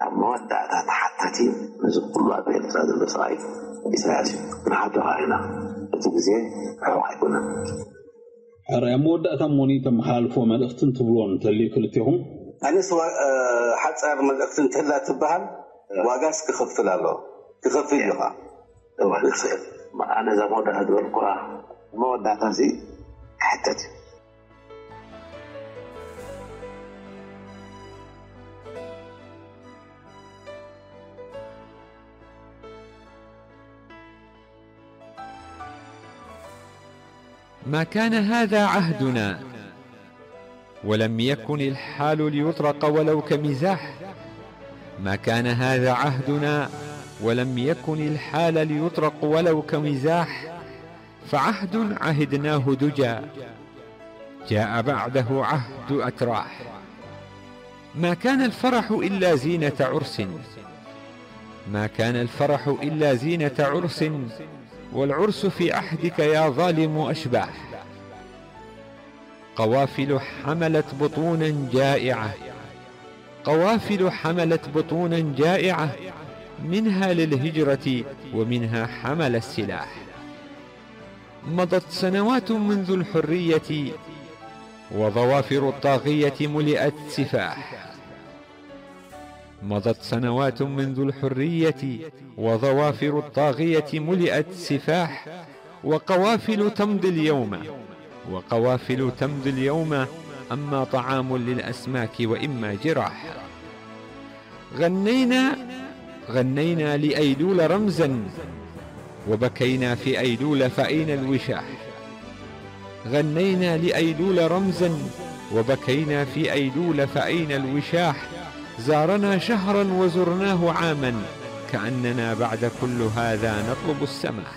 ኣብ መወዳእታ ተሓታቲ ነዚ ኩሉ ኣብ ኤርትራ ዘሎ ስቃይ ኢሳያስ እዩ ክንሓቶ ከዓ ኢና እቲ ግዜ ርሑቅ ኣይኮነን ሕራይ ኣብ መወዳእታ እሞኒ ተመሓላልፎ መልእክቲ እንትብልዎ እንተልዩ ክልቴኹም ኣነስ ዋ- እ፣ ሓፃር መልእክቲ እንተላ ትበሃል ዋጋስ ክኸፍል ኣሎ ክኸፍል እዩ ከዓ እወ። ኣነ እዛ መወዳእታ ዝበልኩዋ መወዳእታ እዚ ክሕተት እዩ ما كان هذا عهدنا، ولم يكن الحال ليطرق ولو كمزاح. ما كان هذا عهدنا، ولم يكن الحال ليطرق ولو كمزاح. فعهد عهدناه دجى، جاء بعده عهد أتراح. ما كان الفرح إلا زينة عرس، ما كان الفرح إلا زينة عرس، والعرس في عهدك يا ظالم أشباح. قوافل حملت بطونا جائعة، قوافل حملت بطونا جائعة، منها للهجرة ومنها حمل السلاح. مضت سنوات منذ الحرية، وظوافر الطاغية ملئت سفاح. مضت سنوات منذ الحرية، وظوافر الطاغية ملئت سفاح، وقوافل تمضي اليوم، وقوافل تمضي اليوم، أما طعام للأسماك وإما جراح. غنينا، غنينا لأيلول رمزا، وبكينا في أيلول فأين الوشاح. غنينا لأيلول رمزا، وبكينا في أيلول فأين الوشاح. زارنا شهرا وزرناه عاما، كأننا بعد كل هذا نطلب السماح.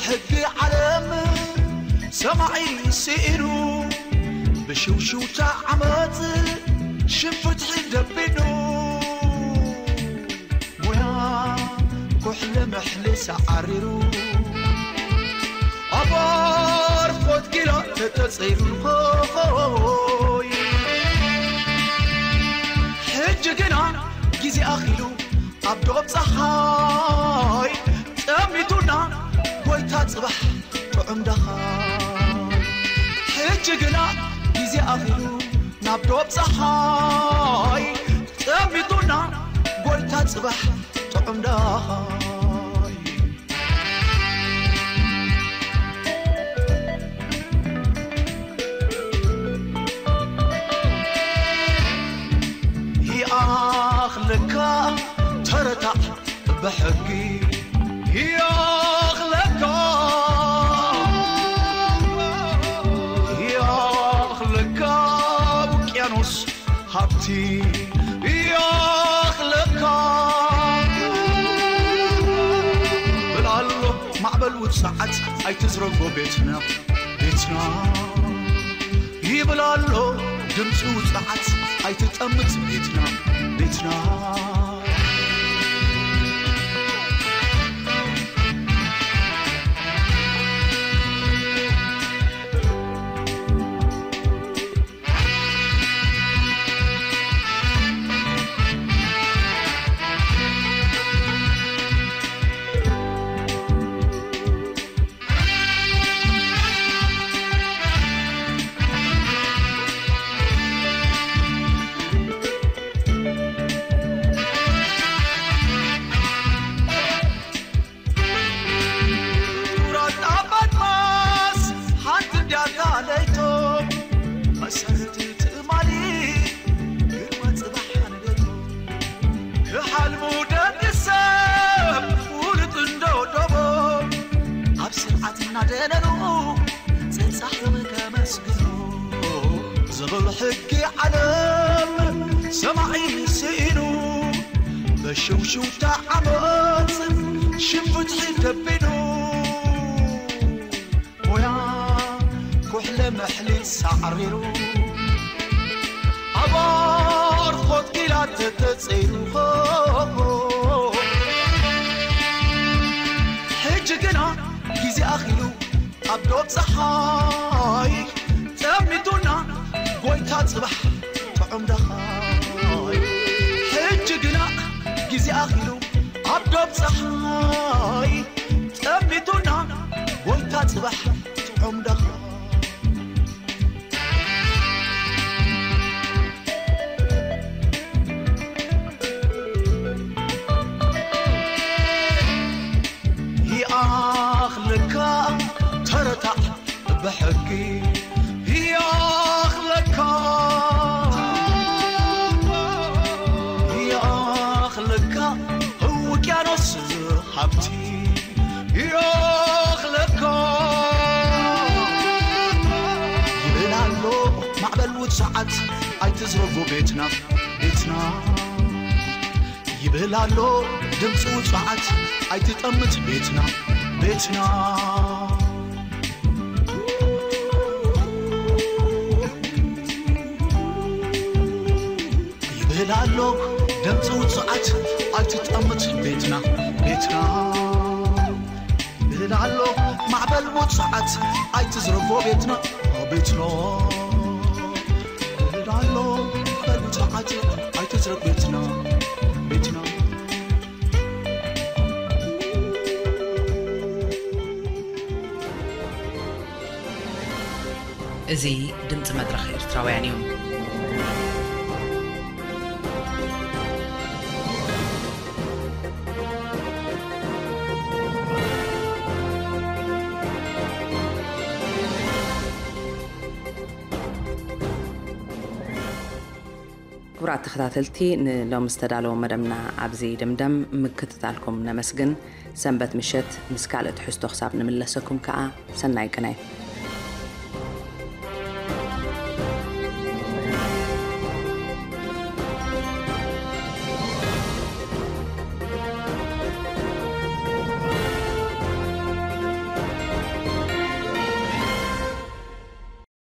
ሕጊ ዓለም ሰማዒ ስኢኑ፣ ብሽውሽውታ ዓመጽ ሽም ፍትሒ ደቢኑ፣ ሞያ ኩሕለ ምሕሊ ሰዓሪሩ፣ ኣብ ኣርፎት ጊላ ተተጸይሩ ኾይ። ሕጂ ግና ግዜ ኣኺሉ ኣብ ዶብ ጸሓይ ጠሚቱና ጎይታ ጽባሕ ጥዑም ደኻ። ሕጂ ግና ግዜ ኣኺሉ ናብ ዶብ ጸሓይ ጠሚቱና ጎይታ ጽባሕ ጥዑም ደኻ። ይኣኽለካ ተረታዕ ብሕጊ ይኣኽለካ፣ ይኣኽለካ ውቅያኖስ ሃብቲ ይኣኽለካ። ብላሎ ማዕበል ውጽዓት ኣይትዝረጎ ቤትና፣ ቤትና ይብል ኣሎ ድምፂ ውፅዓት ኣይትጠምት ቤትና፣ ቤትና። ዱራት ኣባት ማስ ሓንቲ እንድያ እታ ለይቶ፣ መሰረት ትእማኒ ግርማ ጽባሕ ንደቶ። ክሓልሙ ደቂ ሰብ ፍሉጥ እንዶ ዶቦ፣ ኣብ ስርዓት እናደነኑ ጽንጻሕዮም ከመስግኑ። ዝብል ሕጊ ዓለም ሰማዒ ስኢኑ፣ በሽውሽውታ ዓመጽ ሽም ፍትሒ ደቢኑ። ሞያ ኩሕለ መሕሊት ሳዕሪሩ፣ ኣብ ኣርኾት ጊላ ተተጸይሩ። ሕጂ ግና ግዜ ኣኺሉ ኣብ ዶብ ጸሓይ ጠሚቱና ጎይታ ጽባሕ ጥዑም ደኻይ። ሕጂ ግና ግዜ ኣኺሉ ኣብ ዶብ ጸሓይ ጠሚቱና ጎይታ ጽባሕ ጥዑም ደኻይ። ይኣኽለካ ተረታዕ ብሕጊ ይኣኽለካ፣ ይኣኽለካ ውቅያኖስ ሃብቲ ይኣኽለካ። ይብል ኣሎ ማዕበል ውጽዓት ኣይትዝረጎ ቤትና፣ ቤትና። ይብል ኣሎ ድምፂ ውፅዓት ኣይትጠምት ቤትና፣ ቤትና። ይብል ኣሎ ድምፂ ውፅዓት ኣይትጠምት ቤትና፣ ቤትና። ይብል ኣሎ ማዕበል ውፅዓት ኣይትዝረጎ ቤትና፣ ቤትና። ይብል ኣሎ ማዕበል ውፅዓት ኣይትዝረግ ቤትና፣ ቤትና። እዚ ድምፂ መድረኽ ኤርትራውያን እዩ። ክቡራት ተኸታተልቲ፣ ንሎሚ ዝተዳለወ መደብና ኣብዚ ይድምደም። ምክትታልኩም ነመስግን። ሰንበት ምሸት ምስ ካልእ ትሕዝቶ ክሳብ ንምለሰኩም ከኣ ሰናይ ቅነ።